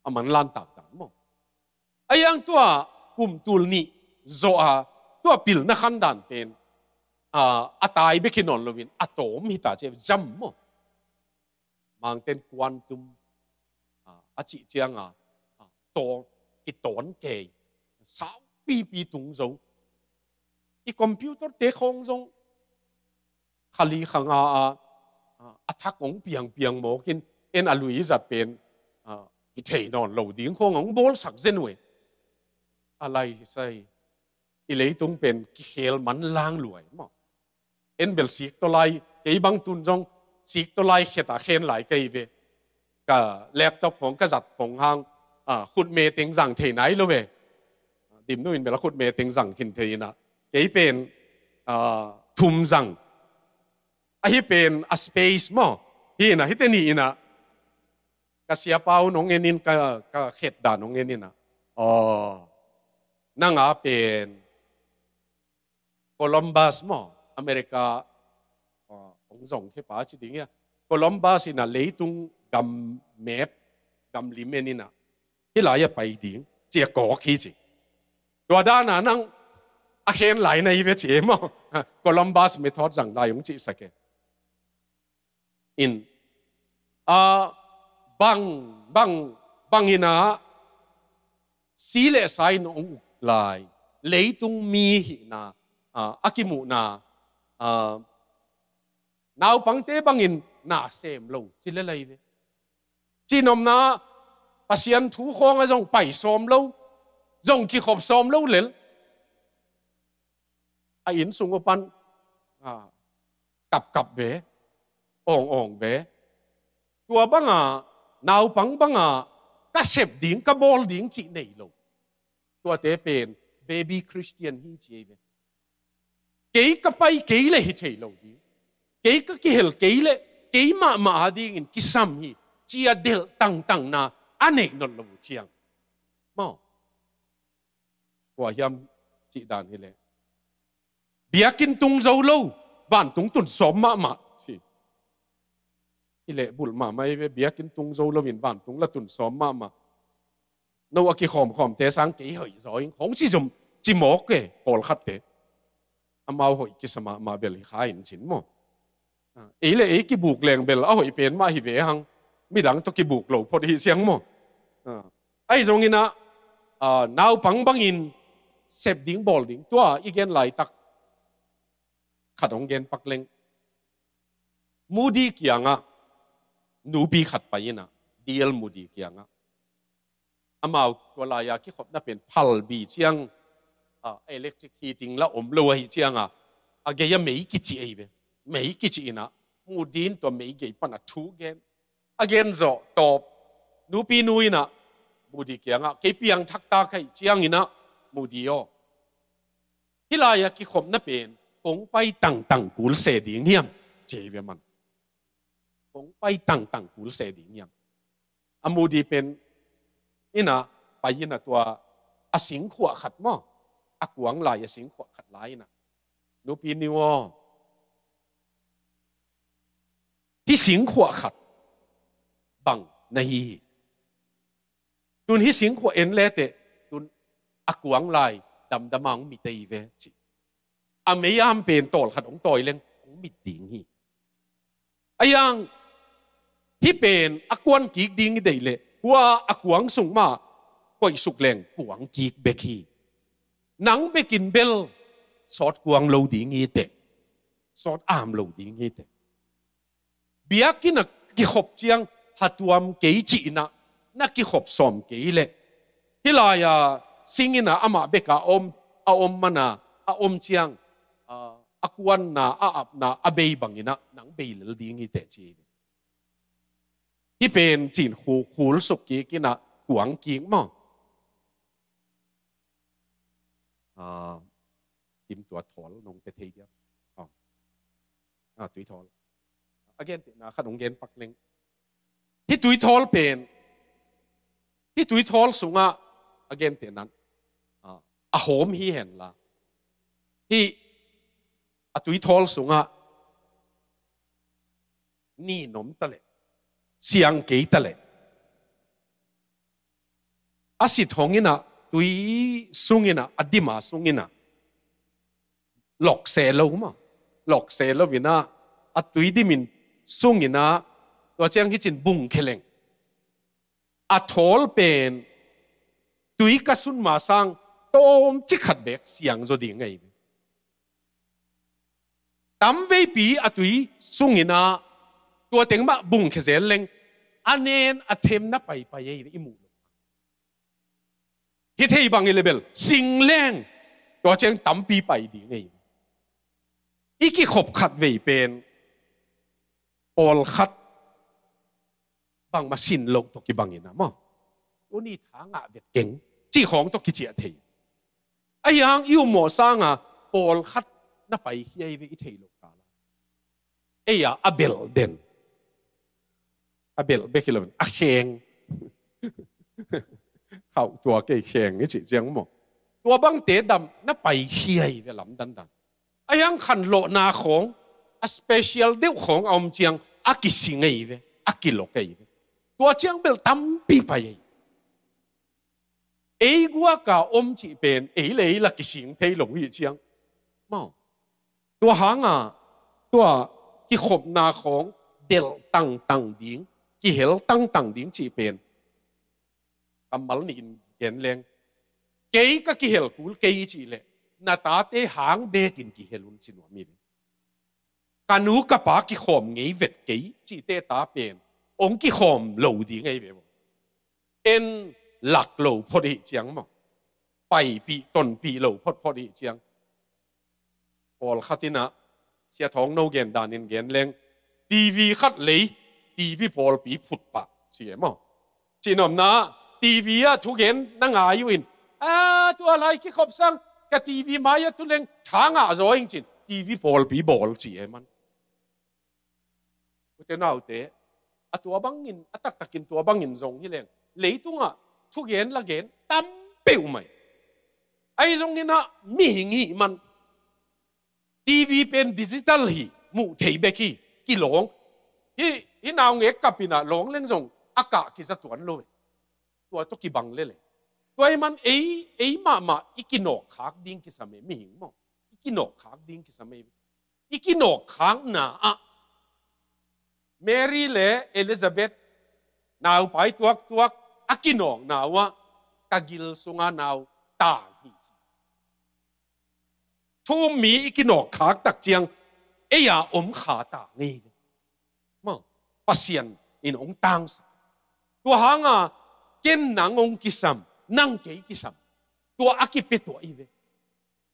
A manlan taktak maw. A yang tua kum tul nih zawh a tua pilna khandan pen a, a tai bek hi nawn loin a tawm hi ta ci ve, jam maw. Mangten quantum a, a cih ciang a, a, taw, kitawn kei, saupipi tung zo. I computer te khawng zong khali khanga a, a, a thak hong piangpiang mawkin en a lui zat pen a, hi thei nawn lo ding khawng hong bawlsak zen uh e. A lai sai i leitung pen kikhel manlang lua e maw. En bel sik tawlai, kei bang tun zong sik tawlai khet a khen lai ka hi ve. Ka laptop khawng ka zat pong hang a, khutme teng zang thei nai lo ve. Dimnu in bel a khutme teng zang khin thei in ah kei pen a, thum zang. Ahi pen a space maw. Hi in ah, hite ni in ah ka siapa un hong en in, ka, ka khet dan hong en in ah, aw, nang a pen Columbus maw, America, aw, hong zong khe pa ci ding hia. Columbus in ah leitung gam map, gam lim en in ah hih lai a pai ding ci a kawk hi ci. Tua dan a nang a khen lai na hi ve ci e maw. Columbus method zang lai hong cihsak e. In a, bang, bang, bang in ah si le sa in hong uk lai leitung mi hihna a, a kimuhna a, naupangte bangin na sem lo ci le lai ve. Cihnopna Pasian thu khawng a zong pai sawm lo, zong kikhop sawm lo lel. A inn sung uh pan a, kapkap ve, awngawng ve. Tua banga naupang banga ka sep ding, ka bawl ding cih nei lo. Tuate pen baby Christian hi ci ei ve. Kei ka pai kei le hi thei lo ding, kei ka kihel kei le kei mahmah a dingin kisam hi ci a delh tangtangna a neih nawn lo uh ciang maw. Kua hiam cih dan hi leh biakinn tung zo lo, vantung tun sawm mahmah ci. Hi leh bulh mahmah ei ve, biakinn tung zo loin vantung la tun sawm mahmah. No a kikhawmkhawmte sang kei hoih zaw ing hong ci zum ci mawk e, pawlkhatte. Amau hoih kisa mahmah bel hi kha in cin maw. Ei le ei kibuk leng bel a hoih pen mah hi ve hang, midang tawh kibuk lo phot hi siang maw. Ahi zongin ah naupang bangin sep ding bawl ding tua i gen laitak khat hong gen pak leng. Moody kiangah nupi khat pai in ah, D L Moody kiangah. Amau tua lai-a kikhopna pen phalbi ciang, ah, electric heating la om lo ahi ciangah a gei-a mei kici ei ve. Mei kici in ah Moody in tua mei gei pan a thu gen. A gen zawh tawp nupi nu in ah Moody kiangah, kei piangthak ta ka hih ciangin ah Moody aw, hih lai-a kikhopna pen kong pai tangtang kul se ding hiam? Ci ei ve man. Kong pai tangtang kul se ding hiam? A Moody pen in ah pai in ah tua a singkhuah khat maw, a kuang lai a singkhuah khat la in ah, nupi nu aw, hih singkhuah khat bang na hi hi. Tun hih singkhuah en leteh tun a kuang lai damdam a hong mit ei ve ci. A mei-am pen tawlkhat hong tawi leng hong mit ding hi. A yang hih pen a kuan kik ding i deih leh hua a kuang sung mah koihsuk leng kuang kik bek hi. Nang bekin bel sawt kuang lo ding hi teh, sawt am lo ding hi teh. Biakinn a kikhop ciang phatuam kei cihna, na kikhop sawm kei leh, hih lai-a singin a amah bek a om, a om mana, a om ciang, a, a kuanna, a apna, a bei bangin a nang bei lel ding hi teh ci. Hih pen cin khu-, khul suk kik in a kuang kik maw. A, tim tua thawl nong pe thei diam. A, a, tui thawl. A gentehna khat nong gen pak leng. Hih tui thawl pen, hih tui thawl sungah a gentehna, a, a hawm hi hen la. Hih a tui thawl sungah ni nom ta leh, siang kei ta leh, a sit hong in a, tui sung in a, a dim a sung in a, lok se lo maw. Lok se lo in a, a tui dim in sung in a, tua ciang hih cin bung khe leng, a thawl pen tui ka sun ma sang tawmcik khat bek siang zaw ding ahi. Tamveipi a tui sung in a, tua teng mah bung khe zel leng, a nen a them na paipai ahi ve, i muh lo. Hih thei bang hi leh bel, sing leng, tua ciang tampi pai ding ahi ve. I kikhop khat vei pen, pawlkhat bangmah sin loh tawh kibang in a maw. Tuni tha ngah vet keng, cih khawng tawh kiciah thei. Ahi hang i ummawh sanga pawlkhat na paikhia hi ve i theih loh kal a. Ei a, a belh den. A belh bek hi lo, a kheng. Khauh tua kei kheng i cih ciang maw. Tua bangte dam na paikhia hi ve lamdang dan. Ahi hang khanlawhna khawng, a special deuh khawng a om ciang, a kising ahi ve, a kilok ahi ve. Tua ciang bel tampi pai ahi. Ei guak a om cih pen, ei le ei la kising thei lo hi ciang. Maw. Tua hanga, tua kikhopna khawng, delh tangtang ding, kihel tangtang ding cih pen. Kammal nih in gen leng. Kei ka kihel kul kei i cih leh, na tate hang bekin kihel un ci nuam hi ve. Ka nu ka pa kikhawm ngei vet kei cihte ta pen, hong kikhawm lo ding ahi ve. En lak lo phot hi ciang maw. Paipih, tonpih lo photphot hi ciang. Pawlkhat in a, Sia Thawng No gen danin gen leng, T V khat lei, T V pawlpi phut pah, ci e maw. Cih nopna, T V ah thugen na ngai uh in, a, tua lai kikhop sang, ka T V mai ah thu leng, tha ngah zaw ing cin, T V pawlpi bawl ci e man. Ute naute, a tua bangin, a taktakin tua bangin zong hi leng. Leitungah thugen lagen tam peuhmah hi. Ahi zongin a mihing hih man. T V pen digital hi, muh thei bek hi, kilawng. Hih, hih naungek kap in a lawng leng zong a kah kiza tuan lo hi. Tua tawh kibang lel hi. Tua ahih man ei, ei mahmah i kinawkkhak ding kisam hi, mihing maw. I kinawkkhak ding kisam hi. I kinawkkhakna ah Mary le Elizabeth naupai tuaktuak a kinawkna uh ah ka gil sunga nau tang hi ci. Thu um mi i kinawkkhak tak ciang ei a om kha ta ngei ve. Maw, Pasian in hong tangsak. Tua hanga ken nang hong kisam, nang kei kisam. Tua a kipia tuah hi ve.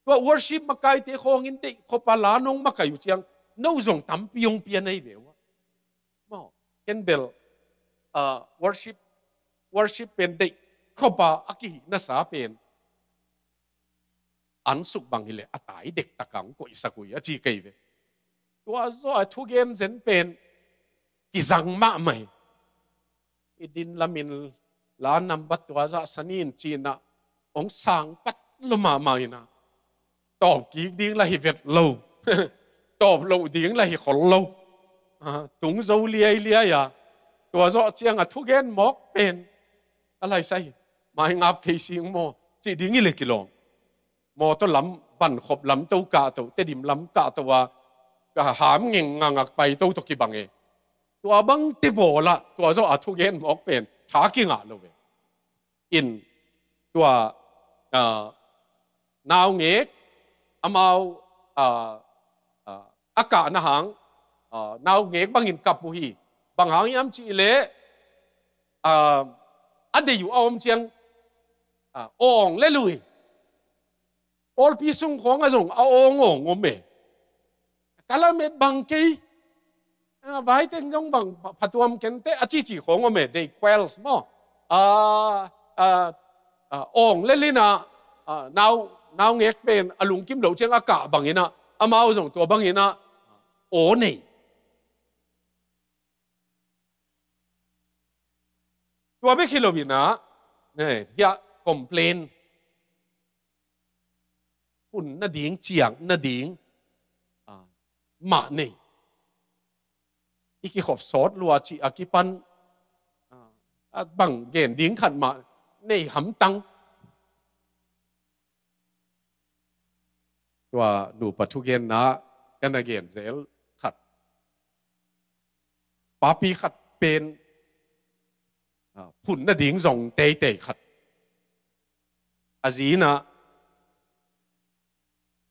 Tua worship makaite khawngin deih khop a la nong makai uh ciang, no zong tampi hong pia na hi ve uh ah. Maw, ken bel, ah, worship, worship pen deih khop a a kihih nasa pen. An suk bang hi leh a tai dektak a hong koihsak uh hi a ci kei ve. Tua zawh a thugen zen pen kizang mahmah hi. I din lamin la nambat tua zah sa ni in ci-in ah hong sang pat lua mahmah in ah. Tawp kik ding lah hi vet lo. Tawp loh ding lah hi khol lo. Ah, tung zo liailiai a. Tua zawh ciang a thugen mawk pen. A lai sa hi. Mai ngap kei sing maw. Cih ding hi leh kilawm. Mawtaw lam, vankhop lam to kah to, Tedim lam kah to a, ka ham ngeng ngangak pai to tawh kibang e. Tua bangte bawl ah, tua zawh a thugen mawk pen, tha kingah lo e. In, tua, ah, naungek, amau, ah, ah, a kahna hang, ah, naungek bangin kap uh hi. Bang hang hiam cih leh, a, a deih uh a om ciang, a, awng le lui. Pawlpi sung khawng ah zong a awng awng om e. Ka lamet bang kei. A, vaiteng zong bang pha-, phatuam kente a cici khawng om e, they quells maw. A, a, a, awng le lin ah, a, nau, naungek pen a lungkim loh ciang a kah bangin ah, amau zong tua bangin ah aw nei. Tua bek hi loin ah, ne, hiah complain. Hun nading, ciang nading, a, mah nei. I kikhop sawt lua cih a kipan, a, a bang gen ding khat mah nei hamtang. Tua nupa thugenna ka na gen zel khat. Papi khat pen, a, phun nading zong teitei khat. A zi in ah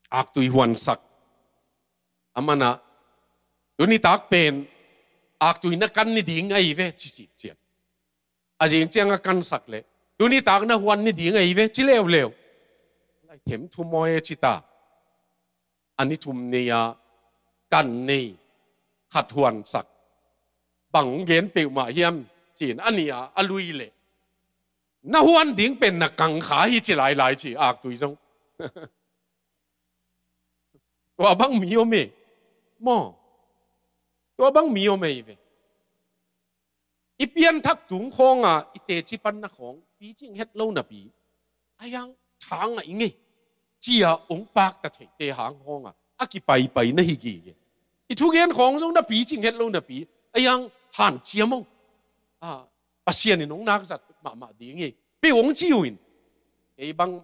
aktui huansak. Aman ah, tuni tak pen aktui na kan ni ding ahi ve, ci ci ciat. A zing ciang a kansak leh, tuni tak na huan ni ding ahi ve, ci leuleu. Lai them thu mawi e ci ta. A ni thum ni-a kan nei, khat huansak. Bang gen peuhmah hiam, ci-in a ni-a a lui leh, na huan ding pen na kang kha hi ci lailai ci, aktui zong. Tua bang mi om e. Maw. Tua bang mi om e ve. I pianthak tung khawng a, i teci panna khawng picing het lo napi, a hiang thang a i ngei, ci-a ong pakta theite hang khawng a, a kipaipai na hi gige. I thugen khawng zong na picing het lo napi, a hiang hanciam ong, a, Pasian in ong nakzat mahmah ding hi. Pi ong ci uh in. Kei bang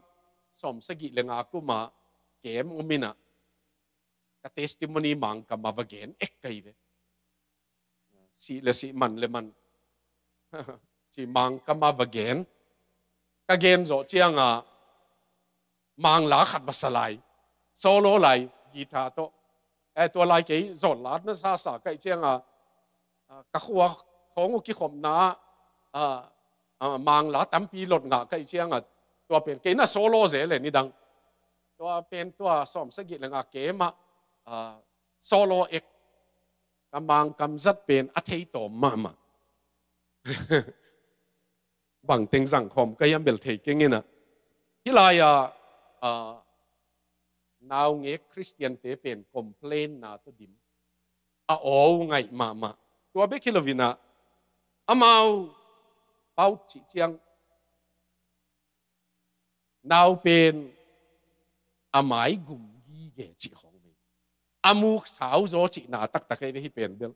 sawmsagih le nga kum a kem om in ah, ka testimony Mangkam a va gen ek ka hi ve. Sih le sih, man le man. Ci Mangkam a va gen. Ka gen zawh ciang a, Mangla khat va sa lai. Solo lai, guitar tawh. Eh, tua lai kei zawn lat na sa sa ka hih ciang a, a, ka khua khawng uh kikhopna ah, a, a, Mangla tampi lot ngah ka hih ciang a, tua pen kei na solo zel e nidang. Tua pen tua sawmsagih le nga kem ah, a, solo ek. Ka Mangkam zat pen a thei tawm mahmah. Bang teng zang khawm ka hiam bel thei keng in ah. Hih lai-a, a, naungek Khristiante pen complain na tawh dim. A aw uh ngaih mahmah. Tua bek hi loin ah, amau paut cih ciang, nau pen a mai gum gige cih khawng mei. A muk sau zaw cihna taktak hi ve hih pen bel.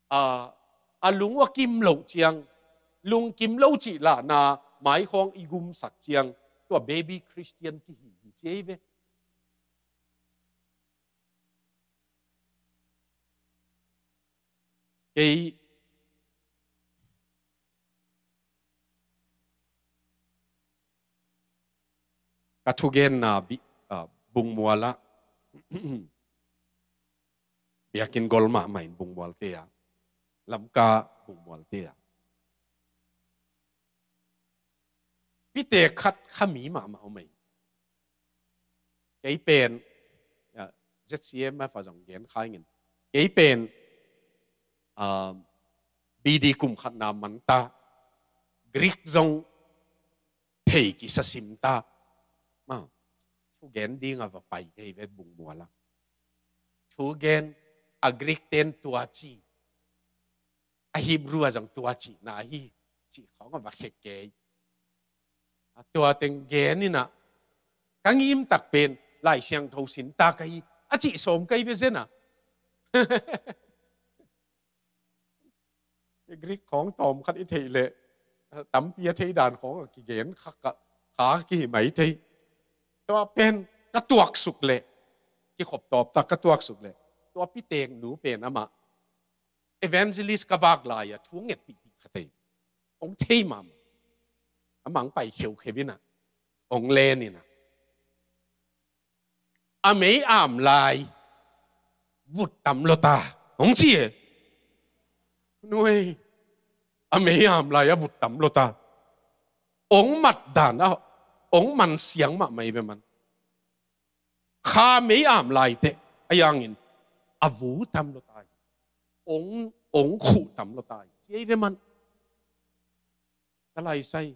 A, a lung uh a kim loh ciang, lungkim lo cih lahna mai khawng i gumsak ciang, tua baby Christian kihi hi ci hi ve. Kei ka thugenna bi-, a, Bungmual ah, biakinn gol mahmah in Bungmual te ah, Lamka Bungmual te ah, pite khat kha mi mahmah om ei. Kei pen, a, Z C M F a zong gen kha ing in. Kei pen, a, B D kum khatna man ta. Greek zong thei kisa sim ta. Ma, thugen ding a va pai kei ve Bungmual ah. Thugen, a Greek ten tua ci, a Hebrew a zong tua cihna hi, cih khawng a va khe kei. A tua teng gen in ah, ka ngim tak pen Lai Siangtho sin ta ka hi, a cih sawm ka hi ve zen ah. Greek khawng tawm khat i theih leh, tampi a thei dan khawng a kigen kha ka, kha kihi mai thei. Tua pen ka tuaksuk leh, kikhop tawp tak ka tuaksuk leh, tua pitek nu pen amah evangelist ka vak lai-a thu ngetpihpih kha thei. Ong thei mahmah. Amah ong pai kheukheu in ah, ong len in ah, a mei am lai vut tam lo ta, ong ci e. Nuai, A mei am lai a vut tam lo ta. Ong mat dan a, ong man siang mahmah hi ve man. Kha mei am lai teh a yangin a vu tam lo ta hi. Ong, ong khuh tam lo ta hi. Ci ei ve man. Ka lai sai.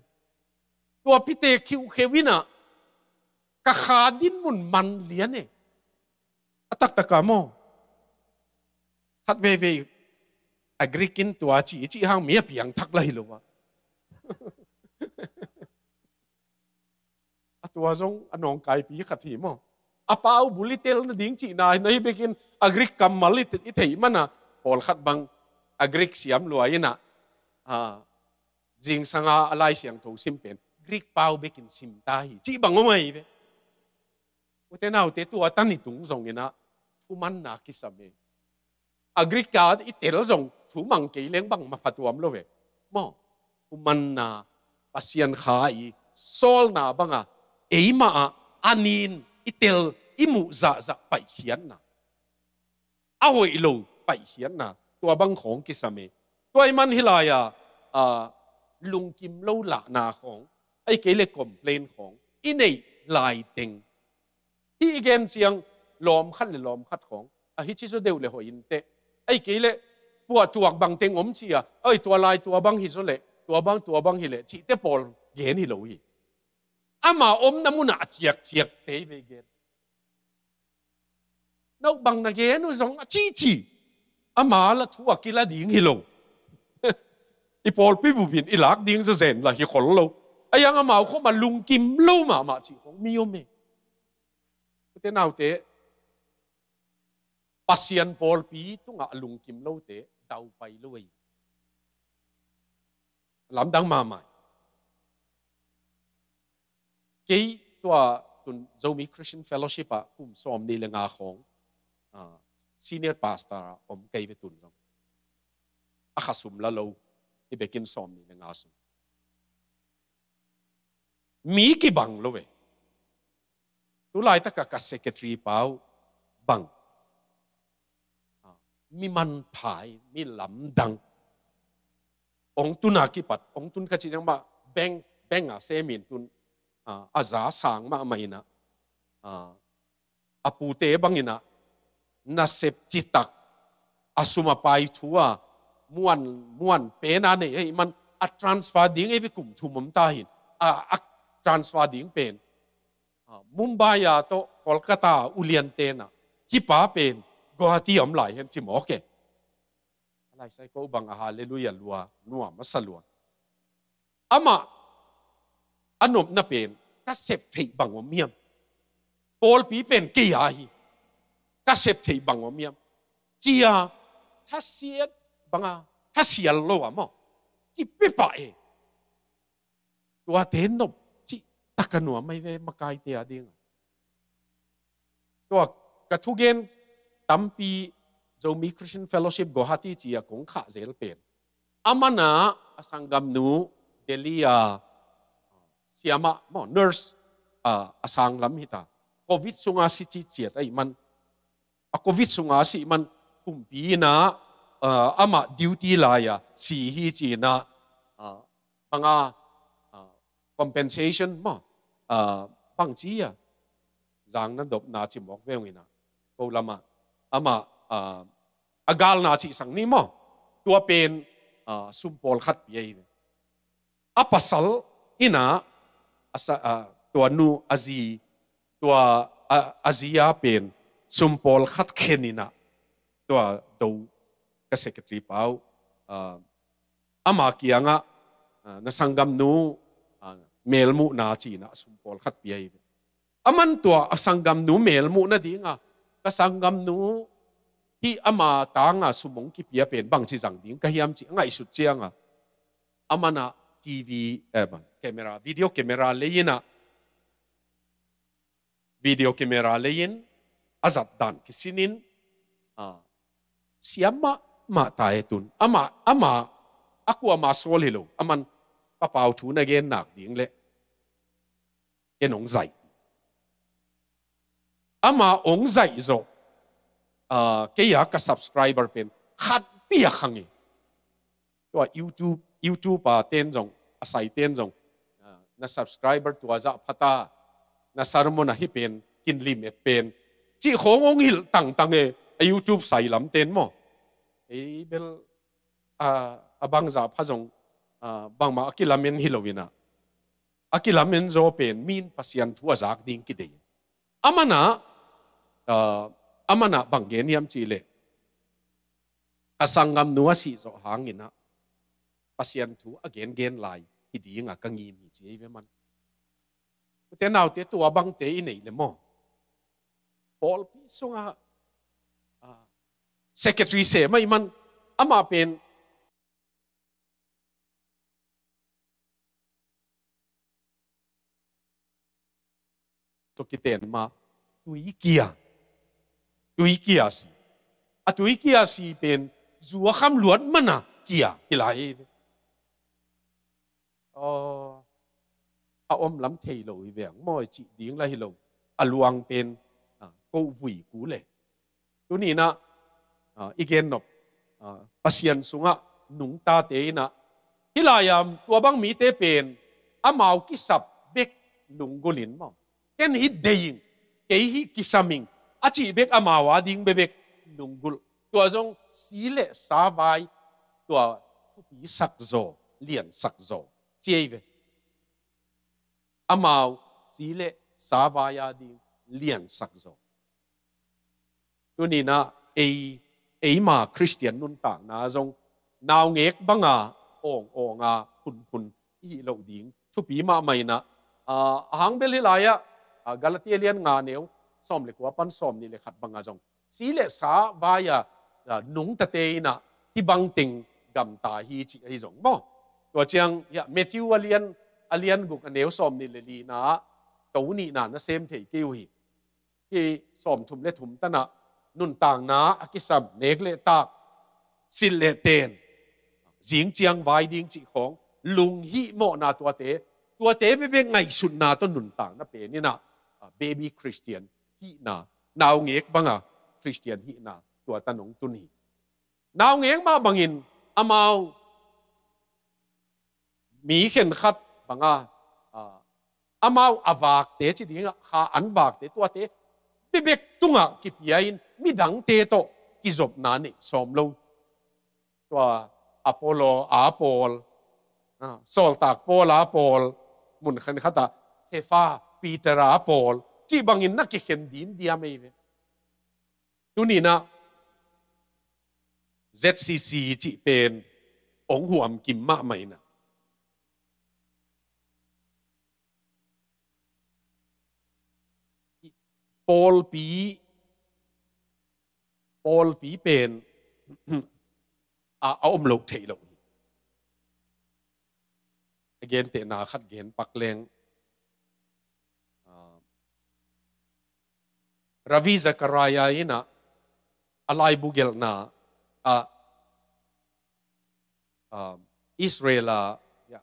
Tua pite khiukheu inah ka kha din mun man lian e. A taktak a maw. Khat veivei a Greek in tua ci, ci hang mi a piang thak lai lo a. A tua zong a nawngkaipi khat hi maw. A pau bul i tel nading cihna na hi bekin a Greek kammal i, i theih mana pawlkhat bang a Greek siam lua inah, a, zingsanga a Lai Siangtho sim pen Greek pau bekin sim ta hi. Cih bang om ahi ve. Ute naute tua tan i tung zonginah thumanna kisam e. A Greek a i tel zong thu mang kei leng bang mapha tuam lo ve. Maw, thumanna, Pasian kha i sawlna banga eimah ah a nin i tel i muh zahzah paihkhiatna. A hoih lo paihkhiatna. Tua bang khawng kisam e. Tua i man hi lai-a, a, lungkim lo lahna khawng. Ahih kei le complain khawng. I neih lai teng. Hih i gen ciang lawm khat le lawm khat khawng. A hi ci zaw deuh le hoih in teh. Ahih kei le puah tuak bang teng om ci a. Oi, tua lai tua bang hi zaw leh. Tua bang, tua bang hi leh. Cihte pawl gen hi lo hi. Ama omna munah a ciakciak te i vei gen. Nau bang na gen uh zong a cici. Ama la thu a kila ding hi lo. I pawlpi bupin i lak ding zazen la hi khol lo. A yang amau khoma lungkim lo mahmah cih khong mi om e. Ute naute, Pasian pawlpi tungah a lungkim lote daupai lo ei. Lamdang mahmah. Kei tua tun Zomi Christian Fellowship ah kum sawm nih le nga khawng, ah, senior pastor ah om kei ve tun zong. A kha sum la lo, i bekin sawm nih le nga sum. Mi kibang lo ve. Tulaitak a ka secretary pau bang. Ah, mi manphai, mi lamdang. Ong tun a kipat, ong tun ka cih ciang mah, bank, bank a semin tun, ah, a za sang mahmah inah, ah, a pute bang inah, nasep citak, a sum a pai thu a, muan, muan pen a nei ahih man, a transfer ding ei ve kum thum om ta hin, a, a transfer ding pen. Ah, Mumbai a tawh Kolkata a ulian tenah, hih pa pen Guwahati a om lai hen ci mawk e. A laisai ko bang a hallelujah lua, nuam a sa lua. Amah a nopna pen ka sep theih bang om hiam? Pawlpi pen kei a hi. Ka sep theih bang om hiam? Cia thasiat banga thasial lo a maw? Kipepah e. Tuate nop cih taka nuam mai ve makaite a ding. Tua ka thugen tampi Zomi Christian Fellowship Guwahati ci a kong khah zel pen. A mana a sanggamnu Delhi a siamah maw nurse a, a sanglam hita. Covid sunga si ciciat ahih man. A Covid sunga si man kumpi inah, ah, amah duty lai a si hi ci inah, ah, banga, ah, compensation maw, ah, bang ci a zang na dopna ci mawk veng inah ko lamah amah, ah, a galna cih sang ni maw, tua pen, ah, sum pawlkhat pia hi. A pasal inah a sa, ah, tua nu a zi, tua a, a zi a pen sum pawlkhat khen inah tua do ka secretary pau, ah, ama kiangah, ah, na sanggamnu, ah, melmuhna ci inah sum pawlkhat pia hi. A man tua a sanggamnu melmuh nadinga ka sanggamnu hih ama tanga sum ong kipia pen bangci zang ding ka hiam ci a ngaihsut cianga a mana T V, eh, bang, camera, video camera lei inah, video camera lei in a zat dan kisinin, ah, siam mahmah ta e tun. Ama, ama a kuama sawl hi lo. A man papau thu na gen nak ding le ken ong zaih. Ama ong zaih zawh, ah, kei a ka subscriber pen khatpi a khang hi. Tua YouTube, YouTube a ten zong, a sai ten zong, ah, na subscriber tua zah phata, na sermon ahi pen, kinlim et pen, cih khawng hong hilh tangtang e, a YouTube sai lam ten maw. Ei bel, ah, a bangzah pha zong, ah, bangmah a kilamen hi lo inah, a kilamen zaw pen, min Pasian thu a zak ding kidei. A manah, ah, a manah bang gen hiam cih leh, a sanggamnu a sih zawh hanginah Pasian thu a gengen lai hi dinga ka ngim hi ci ei ve man. Ute naute, tua bangte i neih le maw? Pawlpi sungah, ah, secretary sem ahi man, amah pen tua kiten ma, tuikia, tuikia si. A tuikia si pen zu a kham luat mana kia hi lai hi ve. Aw, a om lam thei lo hi veng maw, cih ding la hi lo. A luang pen, ah, ko vui ku le. Tuninah, ah, i gennop, ah, Pasian sungah nungtate inah, hih lai-a tua bang mite pen amau kisap bek lunggulhin maw, ken hih deih ing, kei hih kisam ing, a cih bek amau a ding bekbek lunggulh. Tua zong si le sa vai, tua thupi sakzaw, lian sakzaw ci ei ve. Amau si le sa vai a ding lian sakzaw. Tuninah ei, eima Khristian nuntakna zong naungek banga awng awnga phunphun i hih loh ding thupi mahmah inah, ah, a hang bel hih lai-ah, ah, Galatia lian nga neu sawm le kua pan sawm nih le khat banga zong si le sa vai-a, ah, nungtate inah hih bangteng gamta hi cih ahi zong maw. Tua ciang, hiah, Matthew a lian, a lian guk a neu sawm nih le lina ah, to nihna na sem thei kei uh hi. Hih sawmthum le thum tanah nuntakna a kisam nek le tak, silh le ten, zing ciang vai ding cih khawng, lunghihmawhna tuate, tuate bekbek ngaihsutna tawh nuntakna pen inah, ah, baby Khristian hihna, naungek banga Khristian hihna tua tan hong tun hi. Naungek mah bangin amau mi khenkhat banga, ah, amau a vakte ci dingah, kha an vakte tuate bekbek tungah kipia in midangte tawh kizopna neih sawm lo. Tua Apollo a pawl, ah, sawltak Paul a pawl, mun khenkhatah Khefa, Peter a pawl cih bangin na kikhen dindiam ei ve. Tuninah Z C C cih pen hong huam kim mahmah inah, pawlpi, pawlpi pen a, a om loh theih loh hi. A gentehna khat gen pak leng, ah, Ravi Zacharias inah a laibu gelhna ah, ah, Israel a, ya,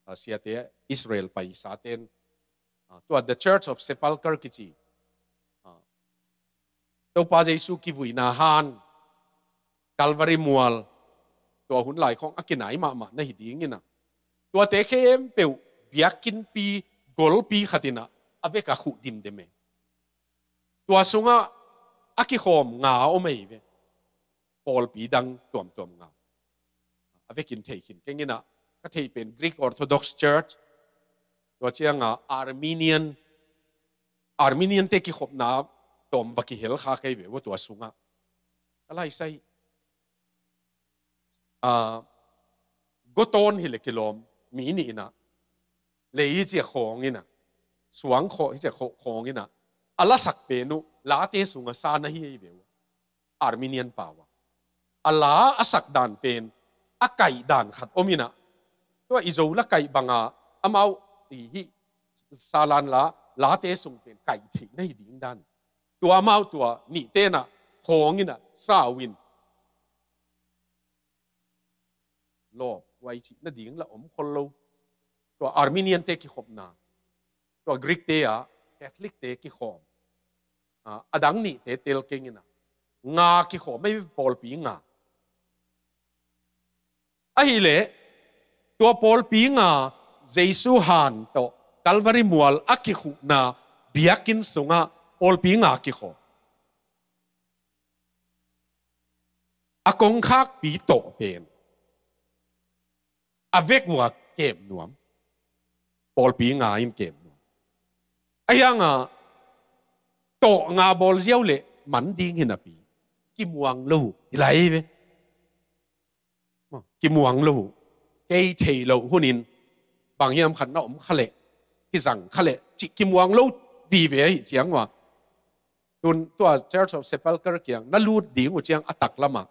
ah, siate Israel paisaten, ah, tua The Church of Sepulchre kici, ah, Topa Jesu kivuina han, Calvary mual, tua hun lai khawng a kinai mahmah na hi ding inah, tuate khempeuh biakinnpi golpi khat inah a vek a khuh dimdem e. Tua sungah a kikhawm nga om ei ve. Pawlpi dang tuamtuam nga. A vekin thei khin keng inah, ka theih pen Greek Orthodox Church, tua cianga Arminian, Arminian te kikhopna tawm va kihel kha kei ve ua tua sungah. Ka laisai, ah, gotawn hi le kilawm mi nih inah, lei hi ciah khawng inah, suang khawh hi ciah khawh khawng inah, a lasak pen uh late sungah sa na hi ei ve uh. Arminian pau a, a la a sak dan pen a kaih dan khat om inah, tua i Zo la kaih banga amau i hih salan la, late sung pen kaih theih na hi ding dan. Tua amau tua nihte inah khawng inah sau in, lawp huai cih nading la om khol lo. Tua Arminian te kikhopna, tua Greek te ah Catholic te kikhawm, ah, a dang nihte tel keng inah, nga kikhawm ei, pawlpi nga. Ahih leh tua pawlpi nga Jesu han tawh Calvary mual a kikhuhna biakinn sungah pawlpi nga kikhawm. A kongkhakpi tawh pen a vek uh a kem nuam. Pawlpi nga in kem nuam. A hiangah tawh nga bawl ziau leh man ding hi napi kimuang lo uh hi lai ve. Kimuang lo uh. Kei thei loh hunin bang hiam khat na om kha leh, kizang kha leh cih kimuang lo vive ahi ciang uh a. Tun tua Church of Sepulchre kiang na lut ding uh ciang a taklamah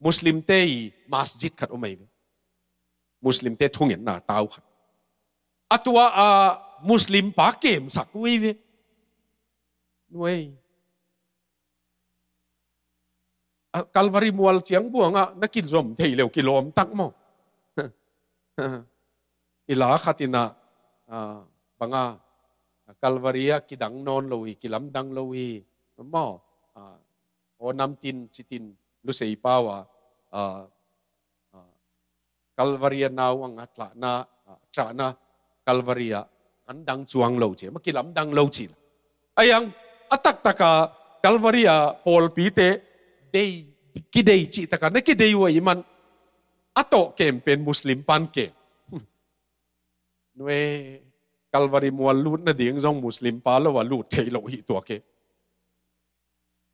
Muslimte i masjid khat om ahi ve. Muslimte thungetna tau khat. A tua a Muslim pa kemsak uh ahi ve. Nuai. A Calvary mual ciang buangah na kizom thei lo kilawm tak maw? I la khatinah, ah, banga Calvary ah kidang nawn lo hi, kilamdang lo hi maw? Ah, aw namtin citin lusei pau ah, ah, ah, Calvary ah nau ang a tlahna, ah, tlahna Calvary ah an dang cuang lo ci, ma kilamdang lo ci la. A hiang a taktaka Calvary ah pawlpite dei, kidei cih taka na kidei uh ahih man a tawh kem pen Muslim pan kem. Nue Calvary mual lut nading zong Muslim pa lo a lut thei lo hi tua ke.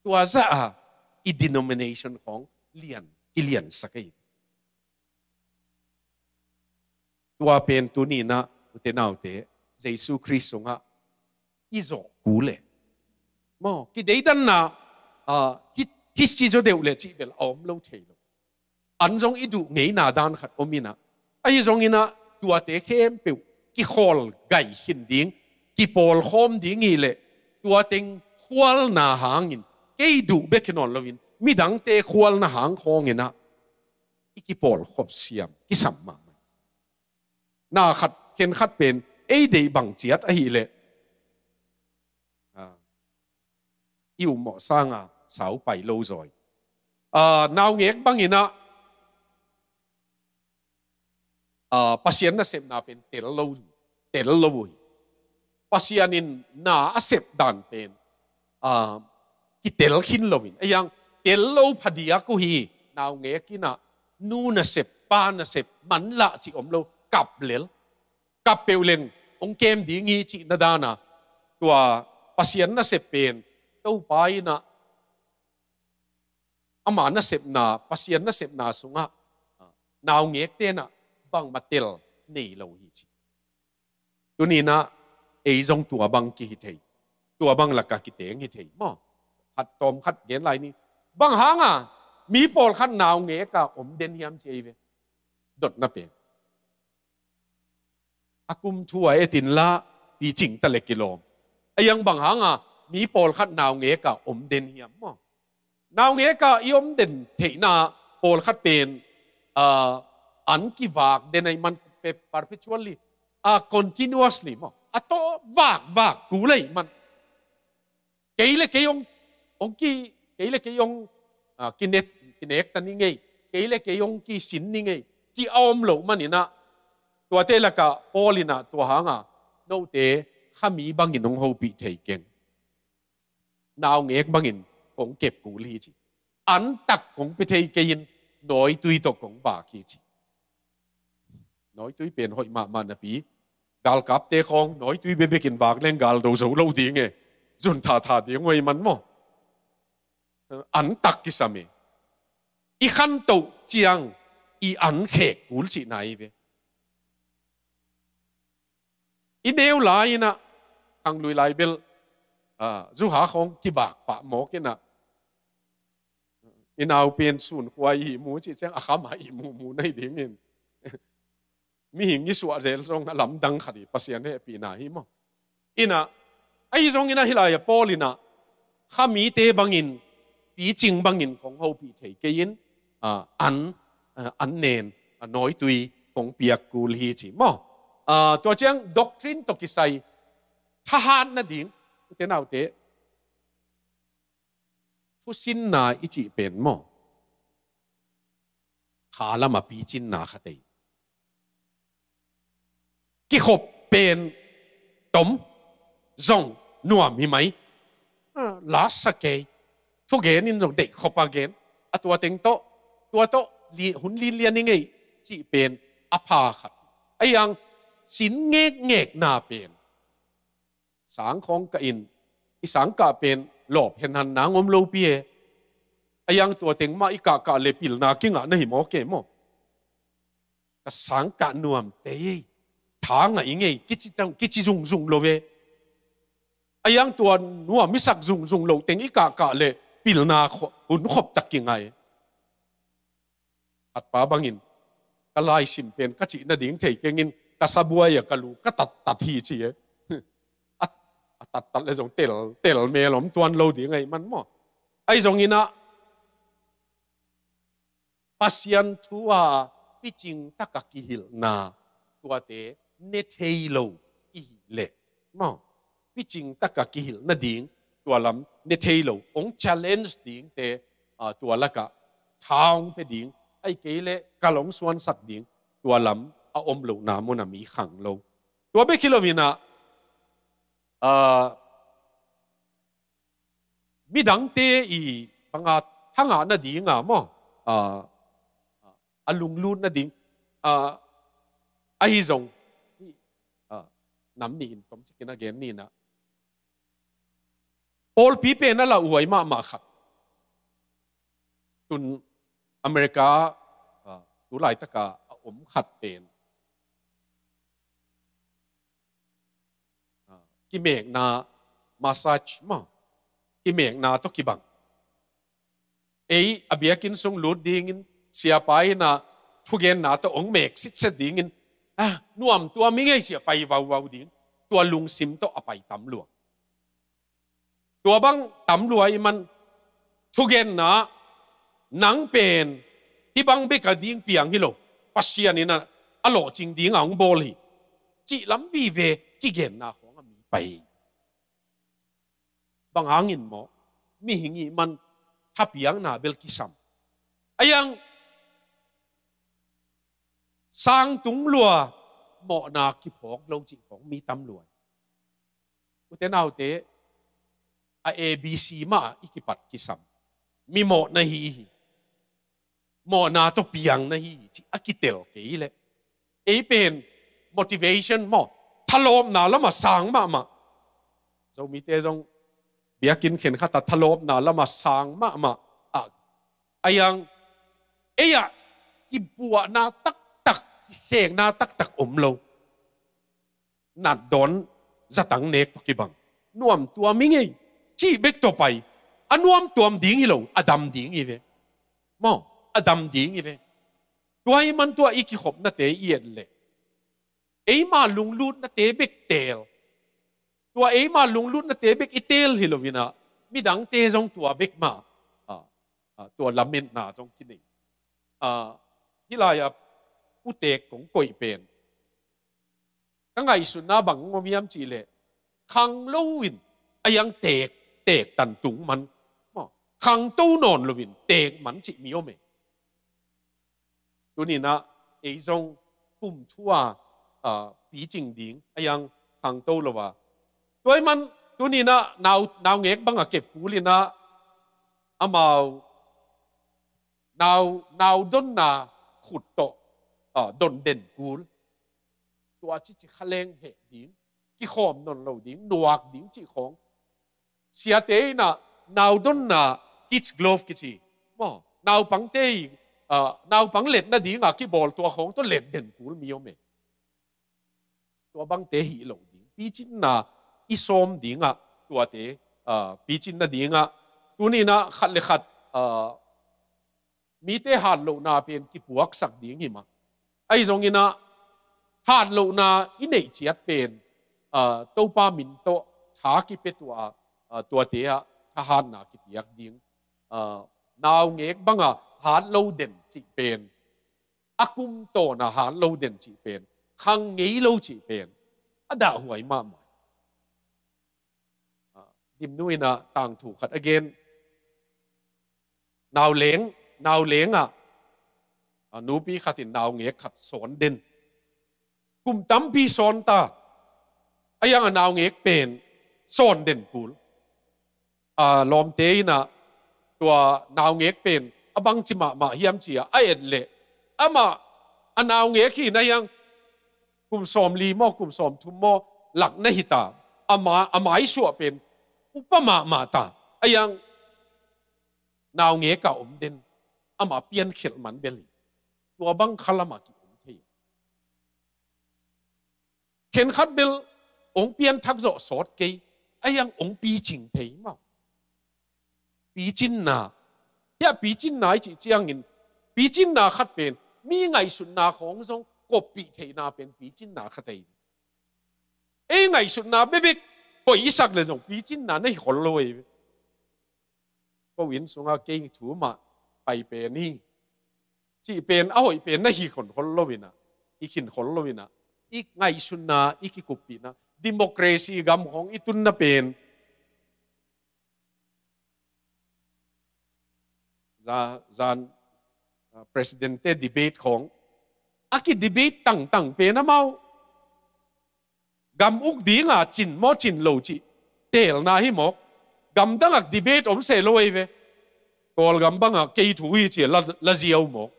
Tua zah a i denomination khawng lian, kiliansak hi. Tua pen tuninah ute naute Jesu Khrist sungah i zawh kul leh maw, kideidanna, ah, hi, hi si zaw deuh leh cih bel a om lo thei lo. An zong i duh ngeina dan khat om inah, ahi zonginah tuate khempeuh kikhawl gai khin ding, kipawlkhawm ding hi leh tua teng khualna hangin kei duh bek hi nawn loin midangte khualna hang khawnginah i kipawlkhop siam kisam mahmah. Na khat khen khat pen ei deih bang ciat ahih leh, ah, i ummawh sanga sau pai lo zawi. Ah, naungek banginah, ah, Pasian nasepna pen tel lo, tel lo uh hi. Pasian in na a sep dan pen, ah, kitel khin loin a hiang tel lo phadiak uh hi. Naungek inah nu nasep, pa nasep, manlah cih om lo, kap lel. Kap peuh leng hong kem ding hi cihna dana tua Pasian nasep pen Topa inah ama nasepna, Pasian nasepna sungah, ah, naungek tenah bangmah tel nei lo hi ci. Tuninah ei zong tua bang kihi thei, tua bang laka kiteng hi thei maw? Khat tawm khat gen lai ni. Bang hanga mi pawlkhat naungeka om den hiam ci ei ve. Dotna pen a kum thu a etin la picing ta le kilawm. A hiang bang hanga mi pawlkhat naungeka om den hiam maw? Naungeka i om den theihna pawlkhat pen, ah, an kivak den ahih man pe-, perpetually, ah, continuously maw, a tawh vakvak kul ahih man. Kei le kei hong, hong ki, kei le kei hong, ah, kinek, kinek ta ni ngei, kei le kei hong kisin ni ngei ci a om loh maninah, tuate lakah Paul inah tua hanga note khami bangin hong hopih thei keng. Naungek bangin kong kep kul hi ci. Antak kong pia thei kei in nawitui tawh kong vak hi ci. Nawitui pen hoih mahmah napi galkapte khawng nawitui bekbekin vak leng gal do zo lo ding e. Zun thatha ding uh ahih man maw? Antak kisam e. I khantoh ciang i an khek kul cihna hi ve. I neu lai inah khanglui lai bel, ah, zuha khawng kibak pah mawk inah i nau pen sunkhua i hih mu cih ciang a khama i mumu nei dingin mihing i suah zel zong a lamdang khat hi, Pasian hehpihna hi maw? Inah ahi zongin ahi lai-ah Paul inah khamite bangin picing bangin kong hopih thei kei in, ah, an, ah, an nen, ah, nawitui kong piak kul hi ci maw? Ah, tua ciang doctrine tawh kisai thahat nading ute naute thusinna i cih pen maw? kha lama picinna khat ei. Kikhop pen tom zong nuam hi mai. Lasa kei. Thugen in zong deih khop a gen. A tua teng tawh, tua tawh hun linlian i ngeih cih pen a pha khat. A iang sin ngekngekna pen sang khawng kah in, i sang kah pen lawp henhan nang om lopi e. A iang tua teng mah i kahkah le pilna kingah na hi maw ke maw? Ka sang kah nuam te ei. Tha ngah i ngei, kici zungzung lo ve. A iang tua nuam i sak zungzung lo teng i kahkah le pilna hun khop tak kingah e. Khatpa bangin ka laisim pen ka cih nading thei kengin ka sabuai a ka lu ka tattat hi ci e. A tattat le zong tel tel mel om tuan lo ding ahi man maw? Ahi zongin ah Pasian thu a picing taka kihilhna tuate ne thei lo i hih leh maw? Picing taka kihilh nading tua lam ne thei lo, hong challenge dingte tua lakah tha hong pia ding, ahi kei leh kal hong suansak ding tua lam a om lohna mun a mi khang lo. Tua bek hi loin ah midangte i banga thangah nadinga maw, a lunglut nading ahi zong nam nih in tomcikin a gen ninah pawlpi pen a lauhuai mahmah khat tun America tulaitaka a om khat pen kimekna massage maw, kimekna tawh kibang. Ei a biakinn sung lut dingin siapa inah thugenna tawh hong mek sitset dingin nuam tua mi ngei cia pai vauvau ding, tua lungsim tawh a pai tam lua. Tua bang tam lua i man thugenna nang pen hih bang bek a ding piang hi lo, Pasian inah a lawhcing dinga hong bawl hi cih lam vive kigenna khawng a mi pai hi. Bang hangin maw? Mihing i man thapiakna bel kisam. A iang sang tung lua mawhna kiphawk lo cih khawng mi tam lua. Ute naute a A B C mah i kipat kisam. Mi mawhna hi hi. Mawhna tawh piang na hi hi cih a kitel kei leh ei pen motivation maw, thalawpna lama sang mahmah. Zomite zong biakinn khenkhat a thalawpna lama sang mahmah ah a iang ei ah kibuahna taktak, kikhekna taktak om lo. Natdawn zatang nek tawh kibang. Nuam tua mi ngei cih bek tawh pai. A nuam tuam ding hi lo, a dam ding hi ve. Maw, a dam ding hi ve. Tua i man tua i kikhopnate i et leh eima lunglutnate bek teel. Tua eima lunglutnate bek i teel hi loinah midangte zong tua bek mah tua lametna zong kinei. Hih lai-ah utek kong koih pen ka ngaihsutna bang ngom hiam cihleh khang loin a iang teek, teek tantung man, khangto nawn loin teek man cih mi om e. Tuninah ei zong kum thu a picing ding a iang khangto lo a. Tua i man tuninah nau, naungek bangah kep kulinah amau nau, nau donna khut tawh don den kul. Tua cici khaleng heh ding, kikhawm nawn lo ding, nuak ding cih khawng. Siate inah nau donna kids glove kici maw, naupangte i naupang let nadinga kibawl tua khawng tawh let den kul mi om e. Tua bangte hih lo ding, picinna i sawm dingah tuate picin nadingah tuninah khat le khat mite hatlohna pen kipuaksak ding hi mah. Ahi zonginah hatlohna i neih ciat pen Topa min tawh tha kipia tua tuate ah thahatna kipiak ding. Naungek banga hat lo den cih pen, a kum tawna hat lo den cih pen, khang ngei lo cih pen a dahhuai mahmah. Dimnu inah tangthu khat a gen. Nauleng, naulengah a nupi khat in naungek khat sawn den. Kum tampi sawn ta. A hiang a naungek pen sawn den kul. A lawmte in ah tua naungek pen a bangci mahmah hiam ci-a a et leh, amah a naungek hi na hiang, kum sawmli maw, kum sawmthum maw, lak na hi ta. A ma, a maisuah pen upa mahmah ta. A hiang naungek a om den, amah piankhelh man bel hi. Tua bang kha lamah ki-om thei. Khenkhat bel ong pianthak zawh sawt kei, a hiang ong picing thei maw. Picinna, hiah picinna i cih ciangin, picinna khat pen mi ngaihsutna khawng zong koppih theihna pen picinna khat ei. Ei ngaihsutna bebek hoih i sak le zong picinna na hi khol lo ei. Ko inn sungah kei thu mah pai pen hi cih pen a hoih pen na hi khol lo in ah, i khin khol lo in ah, i ngaihsutna, i kikuppihna, democracy gam khawng i tunna pen. Za, zan, ah, president te debate khawng a ki debate tangtang pen amau gam uk dinga cin maw cin lo cih teelna hi mawk. Gamdangak debate om seh lo ei ve. Kawlgam bangah kei thu hi ci-a la, la ziau mawk.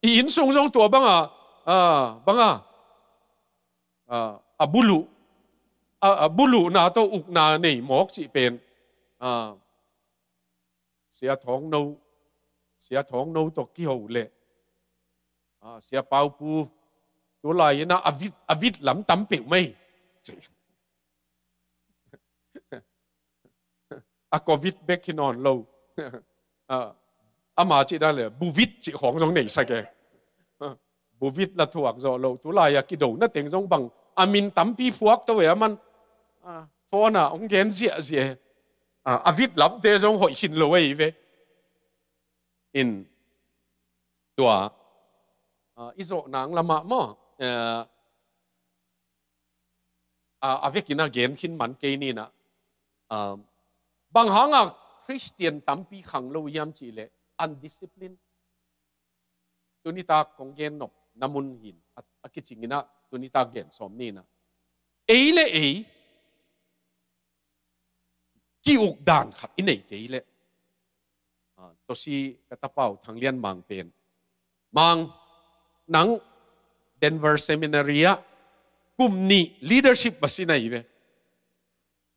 I inn sung zong tua banga, ah, banga, ah, a buluh, a, a buluhna tawh ukna nei mawk cih pen, ah, Sia Thawng No, Sia Thawng No tawh kiho leh, ah, Sia Pau Pu, tulai in ah a vit, a vit lam tam peuh mai. A covid bek hi nawn lo. Ah, ama cih dan le buvit cih khawng zong nei sak e. Ah, buvit la thuak zawh lo, tulai a kido na teng zong bang a min tampi phuak to ve a man. Ah, phone ah ong gen ziahziah e. Ah, a vit lamte zong hoih khin lo ei ve. In tua, ah, i zawh nang lamah maw, eh, a, a vekin a gen khin man kei ni in ah, ah, bang hanga Khristian tampi khang lo hiam cih leh undiscipline. Tuni tak kong gen nop na mun hin a, a kicing in ah tuni tak gen sawm ni in ah, ei le ei ki-uk dan khat i nei kei leh, ah, Tosi ka tapau Thang Lian Mang pen, Mang, nang Denver Seminary ah kum nih leadership va sin ahi ve.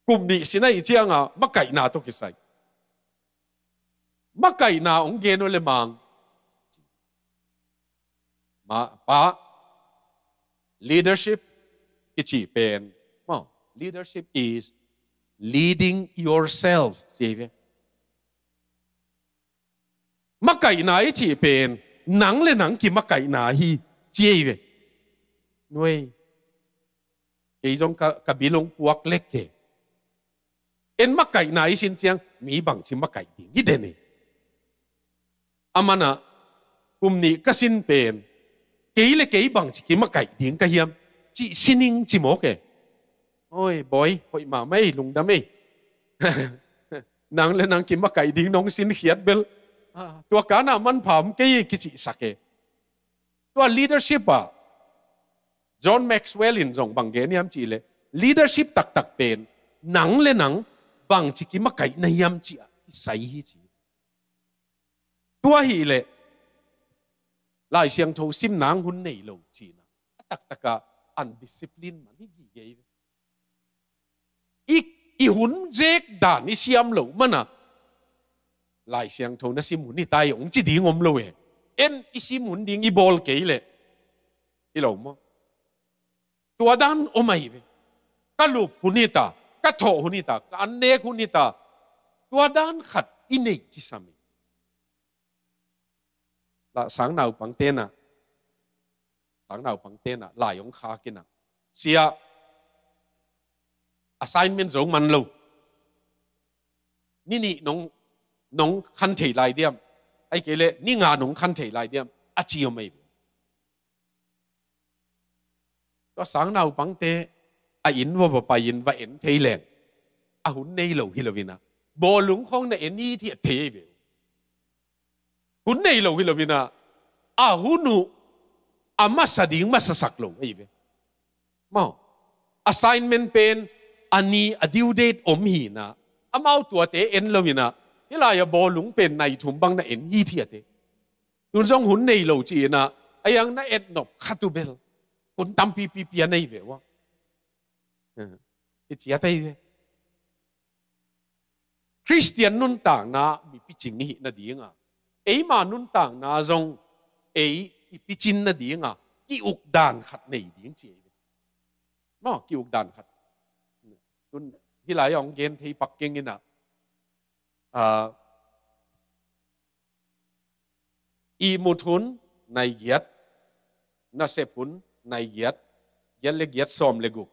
Kum nih sin ahi cianga makaihna tawh kisai. Makaihna ong gen uh le Mang. Ma, pa, leadership kici pen, maw, leadership is leading yourself, ci ei ve. Makaihna i cih pen nang le nang kimakaihna hi, ci ei ve. Nuai, kei zong ka, ka bil ong puak lek e. En makaihna i sin ciang mi bangci makaih ding i den e. A man ah kum nih ka sin pen kei le kei bangci kimakaih ding ka hiam cih sining ci mawk e. Oi, bawi, hoih mahmah ei, lungdam ei. Nang le nang kimakaih ding nong sin khiat bel, ah, tua kana manpha om kei ei kicihsak e. Tua leadership ah John Maxwell in zong bang gen hiam cih leh, leadership taktak pen nang le nang bangci kimakaih na hiam cih ah kisai hi ci. Tua hi leh Lai Siangtho sim nang hun nei lo cihna a taktak ah undiscipline man hi gige hi ve. I, i hun zek dan i siam loh man ah Lai Siangtho na sim hun hi ta hi ong ci ding om lo e. En i sim hun ding i bawl kei leh hi lo maw? Tua dan om ahi ve. Ka lup hun hi ta, ka thawh hun hi ta, ka annek hun hi ta. Tua dan khat i neih kisam hi. La sang naupang tenah, sang naupang tenah lai ong khak in ah, sia, assignment zo man lo. Ni nih nong, nong khan thei lai diam, ahih kei leh ni nga nong khan thei lai diam, a ci om ahi ve. Tua sang naupangte a inn va, va pai in va en thei leng, a hun nei lo hi lo in ah, bawlung khawng na en it hiat thei ahi ve. Hun nei lo hi lo in ah, a hun uh a masa ding masasak lo ahi ve. Maw, assignment pen a ni a due date om hi in ah, amau tuate en lo in ah, hih lai-ah bawlung pen nai thum bang na en hi thia te. Tun zong hun nei lo ci in ah, a yang na et nop khat uh bel hun tampipi pia nei ve ua. I ciat ahi ve. Khristian nuntakna mi picing i hih nadinga, eima nuntakna zong ei i picin nadinga ki-uk dan khat nei ding ci ahi ve. Maw, ki-uk dan khat. Tun hih lai hong gen thei pak keng in ah, ah, ihmut hun nai giat, nasep hun nai giat, giat le giat sawm le guk,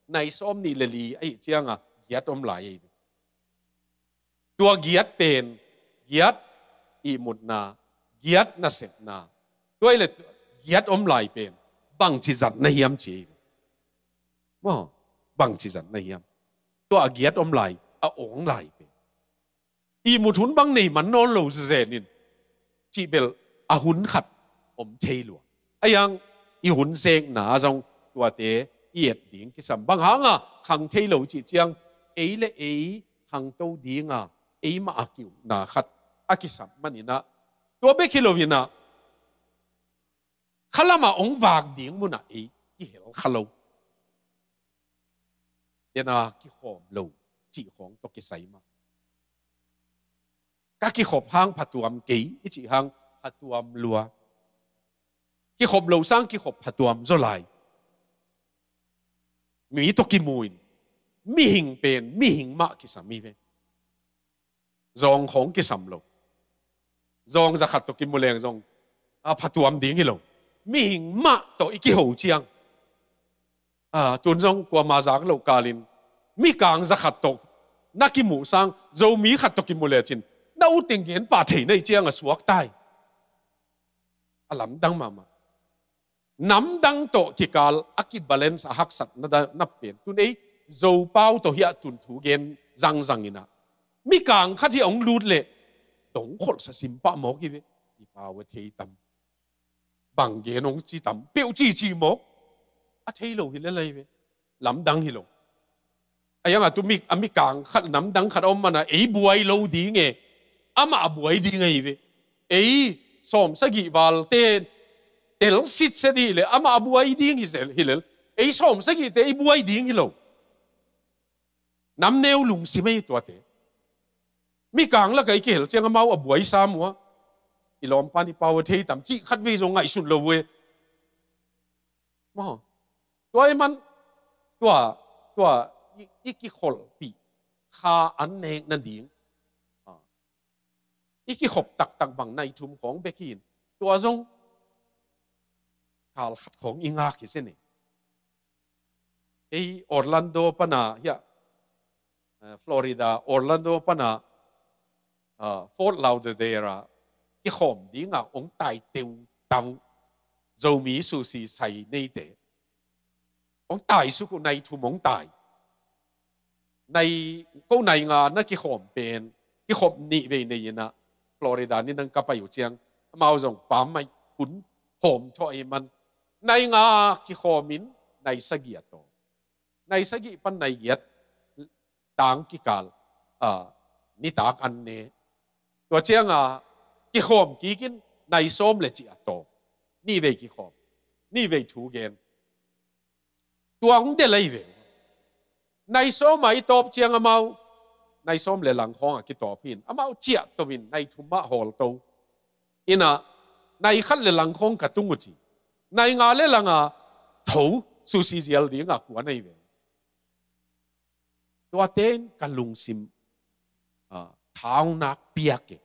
nai sawm nih le li ahih cianga giat om lai ahi ve. Tua giat pen, giat ihmutna, giat nasepna, tua hi le giat om lai pen bangci zat na hiam ci ahi ve. Maw, bangci zat na hiam? Tua a giat om lai, a awng lai pen ihmut hun bang nei man nawn lo zezen in, cih bel a hun khat om thei lua. A yang i hun zekna zong tuate i et ding kisam. Bang hanga khang thei lo cih ciang, ei le ei khangto dinga eimah a ki-ukna khat a kisam man in ah, tua bek hi lo in ah, khalamah hong vak ding munah ei kihel kha lo. Dena kikhawm lo cih khawng tawh kisai mah. Ka kikhop hang phatuam kei i cih hang phatuam lua. Kikhop lo sang kikhop phatuam zaw lai. Mi tawh kimu in, mihing pen mihing mah kisam hi ve. Zawng khawng kisam lo. Zawng zakhat tawh kimu leng zong a phatuam ding hi lo. Mihing mah tawh i kiho ciang, a, tun zong kuama zak loh kalin mikang zakhat tawh na kimuh sang Zomi khat tawh kimu lecin na uteng gen pah thei na hi ciang a suak tai. A lamdang mahmah. Namdang tawh kikal a kibalance a haksat na da, na pen tun ei Zopau tawh hiah tun thu gen zangzang in ah, mikang khat hiah hong lut leh dong kholhsa sim pah mawk hi ve. I pau a thei tam, bang gen hong ci tam peuh cici mawk. A thei lo hi le lai ve. Lamdang hi lo. A yang a tu mi, a mikang khat namdang khat a om mana ei buai lo ding e. Amah a buai ding ahi ve. Ei sawm sagih valte tel sitset hi le amah a buai ding hi zel, hi lel. Ei sawm sagihte ei buai ding hi lo. Namneu lungsim ahi tuate. Mikang laka i kihel ciang amau a buai sam uh a, i lawmpan i pau a thei tam cih khat vei zong ngaihsun lo uh e. Maw. Tua i man, tua, tua i, i kikholhpih kha an nek nading, a, i kikhop taktak bang nai thum khawng bek hi in, tua zong kal khat khawng i ngak hi sene. Ei Orlando pana hiah, eh, Florida, Orlando pana, ah, Fort Lauderdale ah kikhawm dinga hong tai teutau Zomi sushi sai neite. Hong tai suk uh nai thum hong tai. Nai, ko nai nga na kikhawm pen, kikhop nih vei nei in ah, Florida ni nang ka pai uh ciang, amau zong pammaih hun hawm thawh ei man. Nai nga kikhawm in, nai sagih a tawm. Nai sagih pan nai giat tang kikal, ah, nitak an ne. Tua cianga kikhawm kikin nai sawm le cih a tawm. Nih vei kikhawm, nih vei thu gen. Tua hong del ahi ve. Nai sawm a i tawp ciang amau nai sawm le lang khawng a kitawp hi in, amau ciah to in nai thum ah hawl to. Ina nai khat le lang khawng ka tung uh ci. Nai nga le lang a tho sushi zial dinga kuan ahi ve. Tuate in ka lungsim, ah, thaunak piak e.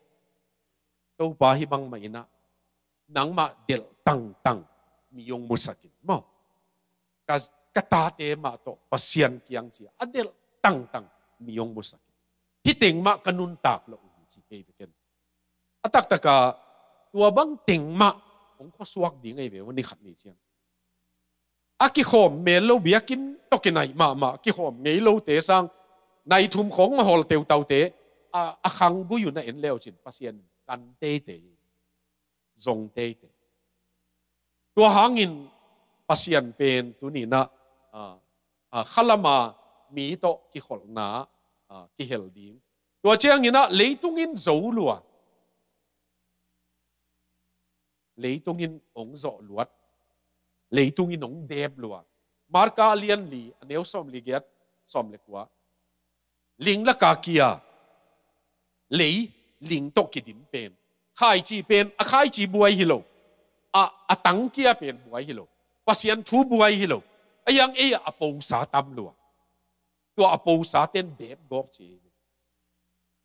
Topa hih bangmah in ah, nangmah delh tangtang mi hong musak in maw. Ka, ka tate mah tawh Pasian kiang cia a delh tangtang mi hong musak in. Hih teng mah ka nuntak loh uh hi ci kei ve ken. A taktaka tua bang teng mah hong khuasuak ding ahi ve uh ni khat ni ciang. A kikhawm mel lo biakinn tawh kinaih mahmah kikhawm ngei lote sang nai thum khawng a hawl teutaute a, a khang gui uh na en leucin Pasian kan teitei. zong teitei. Tua hangin Pasian pen tuni-in ah, ah, ah, khalama mi tawh kikholhna, ah, kihel ding. Tua ciangin ah leitung in zo lua. Leitung in hong zawh luat. Leitung in hong dep lua. Marka a lian li, a neu sawm li giat, sawm le kua. Ling laka kia, lei, ling tawh kidim pen, khaici pen, a khaici buai hi lo, a, a tang kia pen buai hi lo, Pasian thu buai hi lo, a yang ei a posa tam lua. Tua a posa ten dep gawp ci.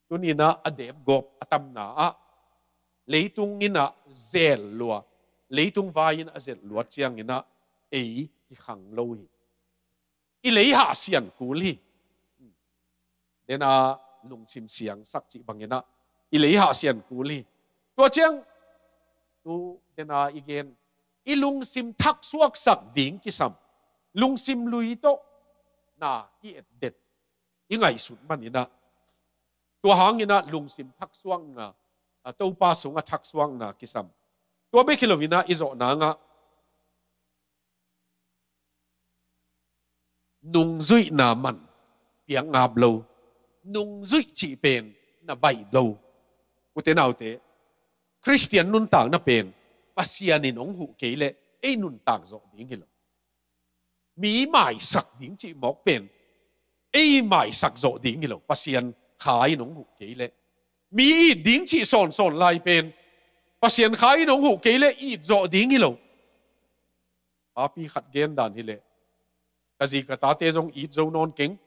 Tuni-in ah a dep gawp a tamna ah, leitung in ah zel lua, leitung vai in a zel luat ciangin ah ei kikhang lo hi. I lei hahsian kul hi. Dena lungsim siangsak cih bangin ah i lei hahsian kul hi. Tua ciang tu dena i gen, i lungsim thaksuaksak ding kisam. Lungsim lui tawh na i etdet, i ngaihsut manin ah, tua hangin ah lungsim thaksuakna, a, Topa sungah thaksuakna kisam. Tua bek hi lo-in ah i zawh nangah nungzuihna man piak ngap lo, nungzuih cih pen na baih lo. Ute naute, Khristian nuntakna pen Pasian in hong huh kei leh ei nuntak zawh ding hi lo. Mi maisak ding cih mawk pen ei maisak zawh ding hi lo, Pasian Kha in hong huh kei leh. Mi it ding cih sawnsawn lai pen Pasian Kha in hong huh kei leh it zawh ding hi lo. Papi khat gen dan hileh, ka zi ka tate zong it zo nawn keng,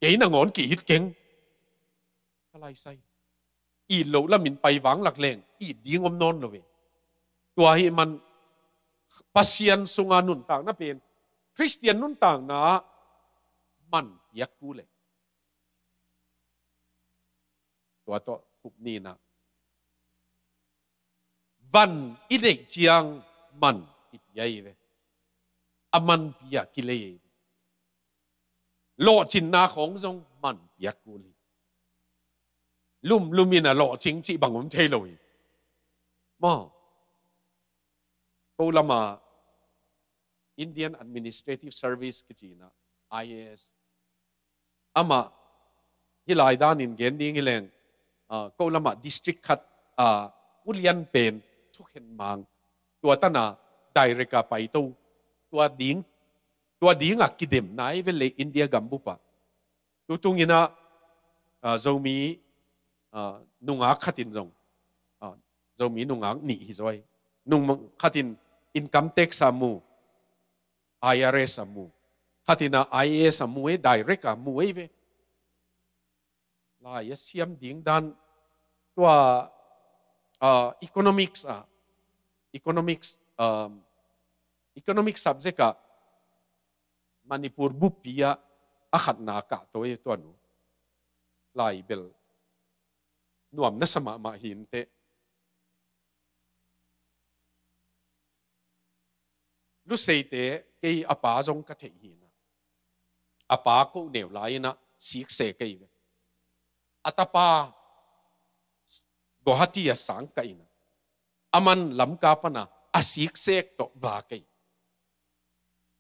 kei nangawn ki-it keng. Ka laisai. It loh lamin pai vang lak leng it ding om nawn lo ve. Tua ahih man Pasian sunga nuntakna pen Khristian nuntakna ah man piak kul e. Tua tawh khup ni-in ah, van i neih ciang man i pia hi ve. A man pia kilei hi ve. Lawhcinna khawng zong man piak kul hi. Lumlum in a lawhcing cih bang om thei lo hi. Maw, ko lama Indian Administrative Service kici-in ah, I A S. Amah hih lai danin gen ding hi leng, ah, ko lamah district khat, ah, ulian pen thukhen mang, tua tana direct a paito, tua ding, tua ding a kidemna ei ve le India gambup ah. Tutung in ah, ah, Zomi, ah, nungak khatin zong, ah, Zomi nungak nih hi zaw hi. Nung khatin income tax a mu, I R S a mu. Khatin ah I A S a mu ei, direct a mu ei ve. Lai a siam ding dan tua, ah, economics ah, economics, um, economic subject ah Manipur buppi ah a khatna kah tawi tua nu. Lai bel nuam na sa mahmah hi inteh. Luseite kei a pa zong ka theih hi-in ah, a pa ko neu lai-in ah sikse kei ve. A tapa Guwahati a sang kah in ah, aman Lamka pana a siksek tawh va kei.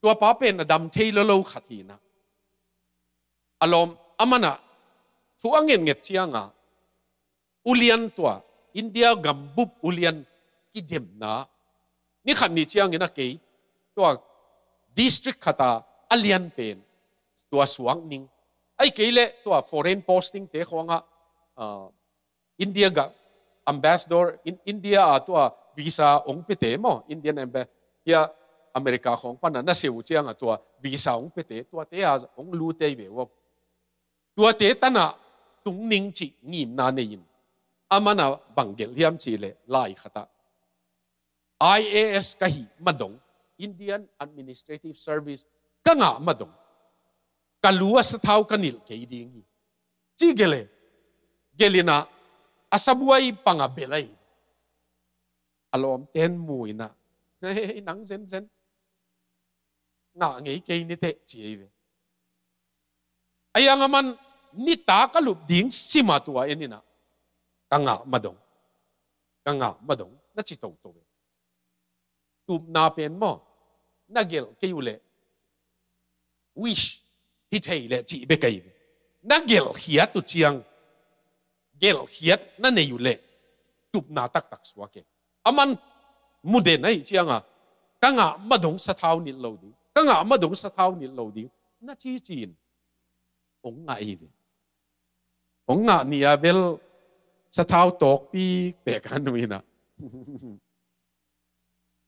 Tua pa pen a dam thei lolo khat hi-in ah, a lawm, aman ah thu a ngetnget ciangah ulian tua, India gambup ulian kidemna, ni khat ni ciangin a kei tua district khata a lian pen tua suak ning, ahih kei leh tua foreign posting te khawngah, ah, India ga ambassador, in, India a tua visa ong pete maw, Indian amba-, hia America khawng pana na seu ciangah tua visa ong pete, tuate a ong lute ve uh. Tuate tana tung ning cih ngimna nei-in, aman a bang gelh hiam cih leh lai khatah I A S ka hih madong, Indian Administrative Service ka ngah madong, ka lu a sathau ka nilh kei ding hi, ci gelh e. Gelh in ah a sabuai pang a belh ahi. A lawmten mu in ah, "Hei, nang zenzen ngah ngei kei ni teh," ci ei ve. A yang aman nitak a lup ding simah tua en in ah ka ngah madong. ka ngah madong na ci toto ve. Tupna pen maw, na gelh kei uh leh wish hi thei leh cih bek ahi ve. Na gelhkhiat uh ciang, gelhkhiat na nei uh leh tupna taktak suak e. A man mu den ahih cianga ka ngah madong sathau nilh lo ding, ka ngah madong sathau nilh lo ding na cici in hong ngah hi ve. Hong ngah ni-a bel sathau tawkpi pek a nu inah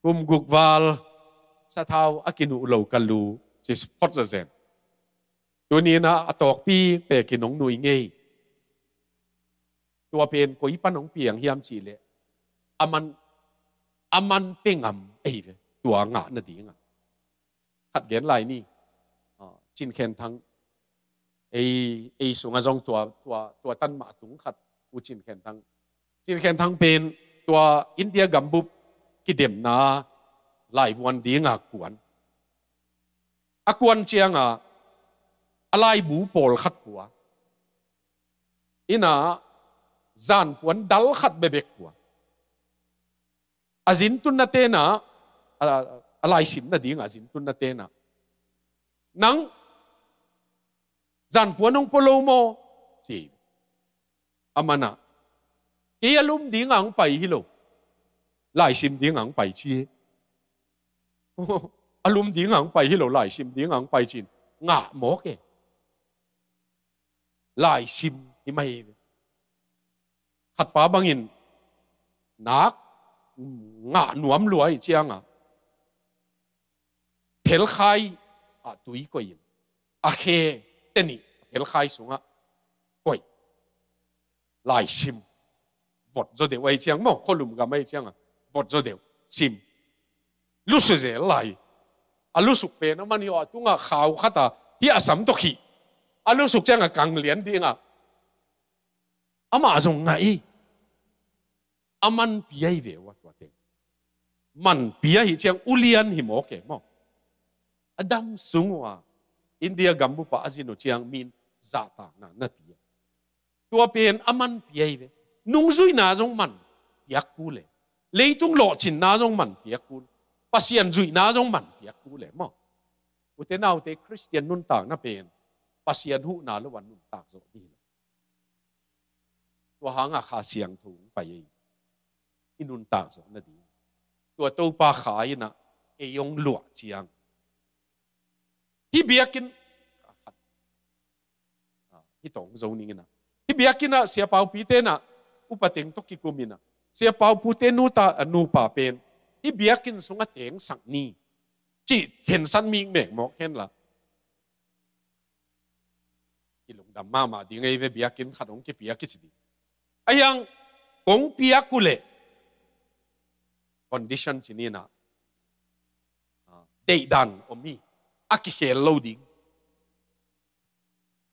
kum guk val sathau a kinuh lo ka lu ci phot zazen. Tuni inah a tawkpi pek in hong nuih ngei. Tua pen koi pan hong piang hiam cih leh a man, a man pia ngam ahi ve, tua ngah nadingah. Khat gen lai ni. Ah, Cin Khen Thang, ei, ei sungah zong tua, tua, tua tan mah tung khat, U Cin Khen Thang. Cin Khen Thang pen tua India gambup kidemna laivuan dinga kuan. A kuan cianga a laibu pawlkhat pua, inah zanpuan dal khat bebek pua. A zintun na tenah, a, a laisim nading a zintun na tenah, "Nang zanpuan hong pua lo maw?" ci. A manah, "Kei a lum dinga hong pai hi lo, laisim dinga hong pai," ci. A lum dinga hong pai hi lo, laisim dinga hong pai cin ngah mawk e. Laisim hi mah hi ve. Khatpa bangin nak ngah nuam lua ahih cianga phelkhai ah tui koih in, a khe tenih phelkhai sungah koih. Laisim. Vot zaw deuh ahih ciang maw, khualum gam ahih cianga vot zaw deuh, sim. Lusuk zel lai. A lusuk pen a man hi aw, a tungah khau khata hih a sam tawh khih. A lusuk cianga kang lian dinga amah zong ngah hi. A manpi ahi ve uh a tua teng. Manpi ahih ciang ulian hi mawk e maw. A dam sung uh a India gambup ah a zin uh ciang min zahtakna na ti a. Tua pen a manpi ahi ve. Nungzuihna zong man piak kul e. Leitung lawhcinna zong man piak kul. Pasian zuihna zong man piak kul e maw. Ute naute, Khristian nuntakna pen Pasian huhna lo a nuntak zawh ding hi lo. Tua hanga Kha Siangtho hong pai ei, i nuntak zawh nading. Tua Topa Kha inah ei hong luah ciang, hih biakinn, ah, hih tawh hong zo ning inah, hih biakinn ah Sia Paupi tenah upa teng tawh kikum inah, Sia Paupu te nuta, ah, nupa pen hih biakinn sungah tengsak ni, cih khensat mikmek mawk henla, i lungdam mahmah ding ei ve, biakinn khat hong kipia kici ding. A hiang kong piak uh leh condition ci ni inah, ah, deihdan om hi. A kikhel lo ding.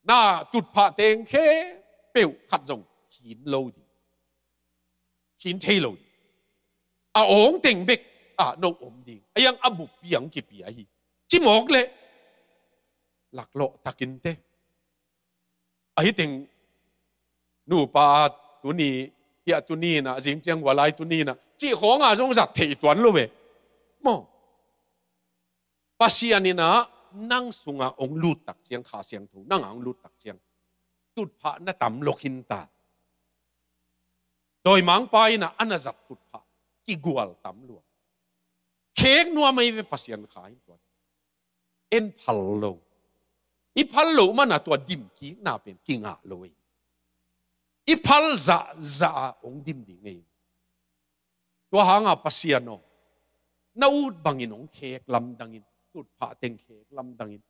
Na tutphah teng khempeuh khat zong khin lo ding. Khin thei lo ding. A awng teng bek ah no om ding. A hiang a buppi hong kipia hi. Ci mawk leh laklawh takin te. Ahi teng nupa tuni, hiah tuni inah, zing ciang hua lai tuni inah cih khawnga zong zat theih tuan lo ve maw. Pasian inah nang sungah hong lut tak ciang, Kha Siangtho nangah hong lut tak ciang, tutphah na tam lua khin ta. Dawimangpa inah a na zat tutphah kigual tam lua. Khek nuam ei ve Pasian Kha in tua. En phal lo. I phal loh mana tua dimkikna pen kingah lo ei. I phal zahzah a hong dim ding ei. Tua hanga Pasian aw, na ut bangin hong khek lamdangin, tutphah teng khek lamdangin,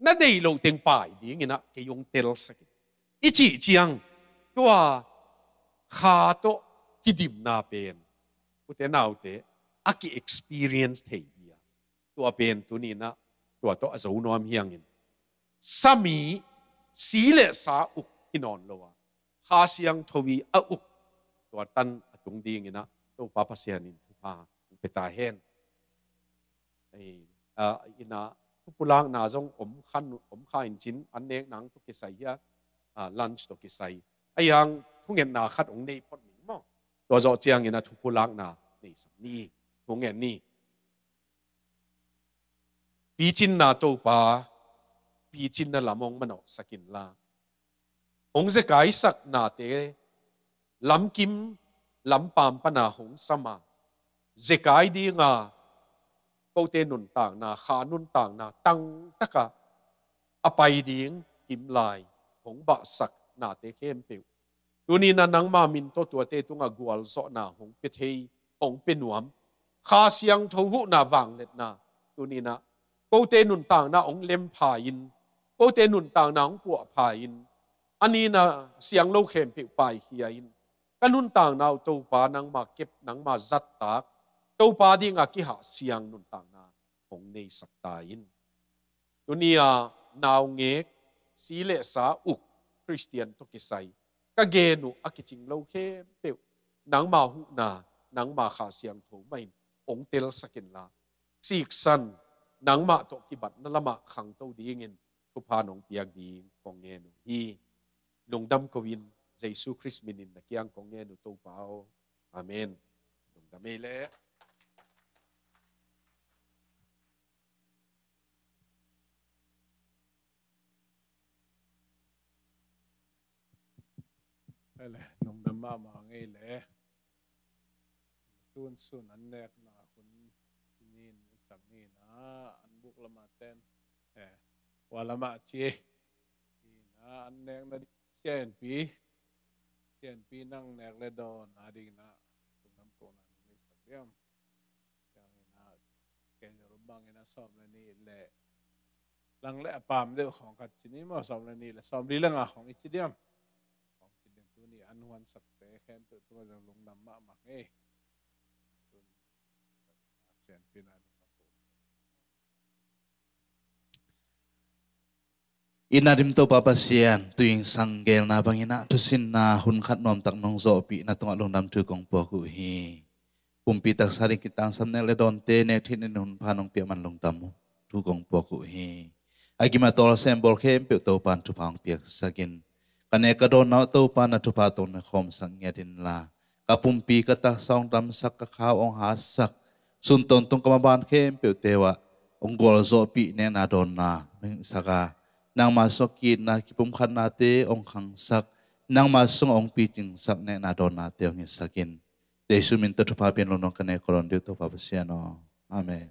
na deih loh teng pai ding inah kei hong telsak in, i cih ciang, tua Kha tawh kidimna pen, ute naute, a ki-experience thei hi a. Tua pen tuni inah tua tawh a zo nuam hi hangin, sami, si le sa uk hi nawn lo a, Kha Siangtho i a uk, tua tan a tung ding inah Topa Pasian in thupha hong pia ta hen. Ei, ah, inah thupulakna zong om kha, om kha in cin, an nek nang tawh kisai hi a, ah, lunch tawh kisai. A hiang thungetna khat hong nei phot ning maw. Tua zawh ciangin a thupulakna neisak ni. Thu ngen ni. Picinna Topa, picinna lam hong manawhsak inla, hong zekaisaknate lamkim lampam pana hong sama, zekai dinga kote nuntakna, kha nuntakna tangtaka a pai ding kimlai hong bahsaknate khempeuh, tuni-in ah nangma min tawh tuate tungah gualzawhna hong pia thei, hong pia nuam, Kha Siangtho huhna vangliatna, tuni-in ah kote nuntakna hong lempha in, kote nuntakna hong puahpha in, a nina siang lo khempeuh paikhia in, ka nuntakna uh Topa nangma kep, nangma zattak, Topa dinga kihahsiang nuntakna hong neisak ta in. Tuni-a naungek, si le sa uk, Khristian tawh kisai ka gen uh a kicing lo khempeuh, nangma huhna, nangma Kha Siangtho mahin hong telsak inla, siksan, nangmah tawh kibatna lamah khangto dingin thupha nong piak ding kong ngen uh hi. Lungdam ko-in, Jesu Khrist minin na kiang kong ngen uh, Topa aw. Amen. Lungdam ei leh. Ei leh, lungdam mahmah ngei leh. Tun sun an nekna hun nin, sang nina an buk lama ten, eh, hua lama ci. Nina an nekna ding sianpi, sianpi nang nek le dawn a dingin ah lungdam kohna nong neisak diam. Ciangin ah, kei zong bangin ah sawm le nih le lang le a pam deuh khawng khat ci ni maw, sawm le nih le sawm li le nga khawng i ci diam. Khawng ci ding, tuni an huansakte khempeuh tungah zong lungdam mahmah ngei. Tun sianpi na lungdam ko. Itna dim Topa Pasian, tu-in sang gelna bangin ah thusinna hun khat nuamtak nong zawhpih na tungah lungdam thu kong puak uh hi. Pumpi taksa ding kitangsam nek le dawnte nek theih nading hun pha nong piak man lungdam thu kong puak uh hi. A gim a tawl sem bawl khempeuh Topa in thupha hong piaksak in, ka nek ka dawnna uh Topa na thupha tawh na khawmsak ngiat inla, ka pumpi ka taksa hong damsak, ka kha uh hong hatsak, sun tawntung ka maban khempeuhte uh ah hong gualzawhpih nekna dawnna hong hihsak a, nangma sungah ki-itna kipumkhatnate hong khangsak, nangma sungah hong picingsak nekna dawnnate hong hisak in. Jesu min tawh thupha pia-in lungdam ka nek ka dawn ding uh Topa Pasian aw. Amen.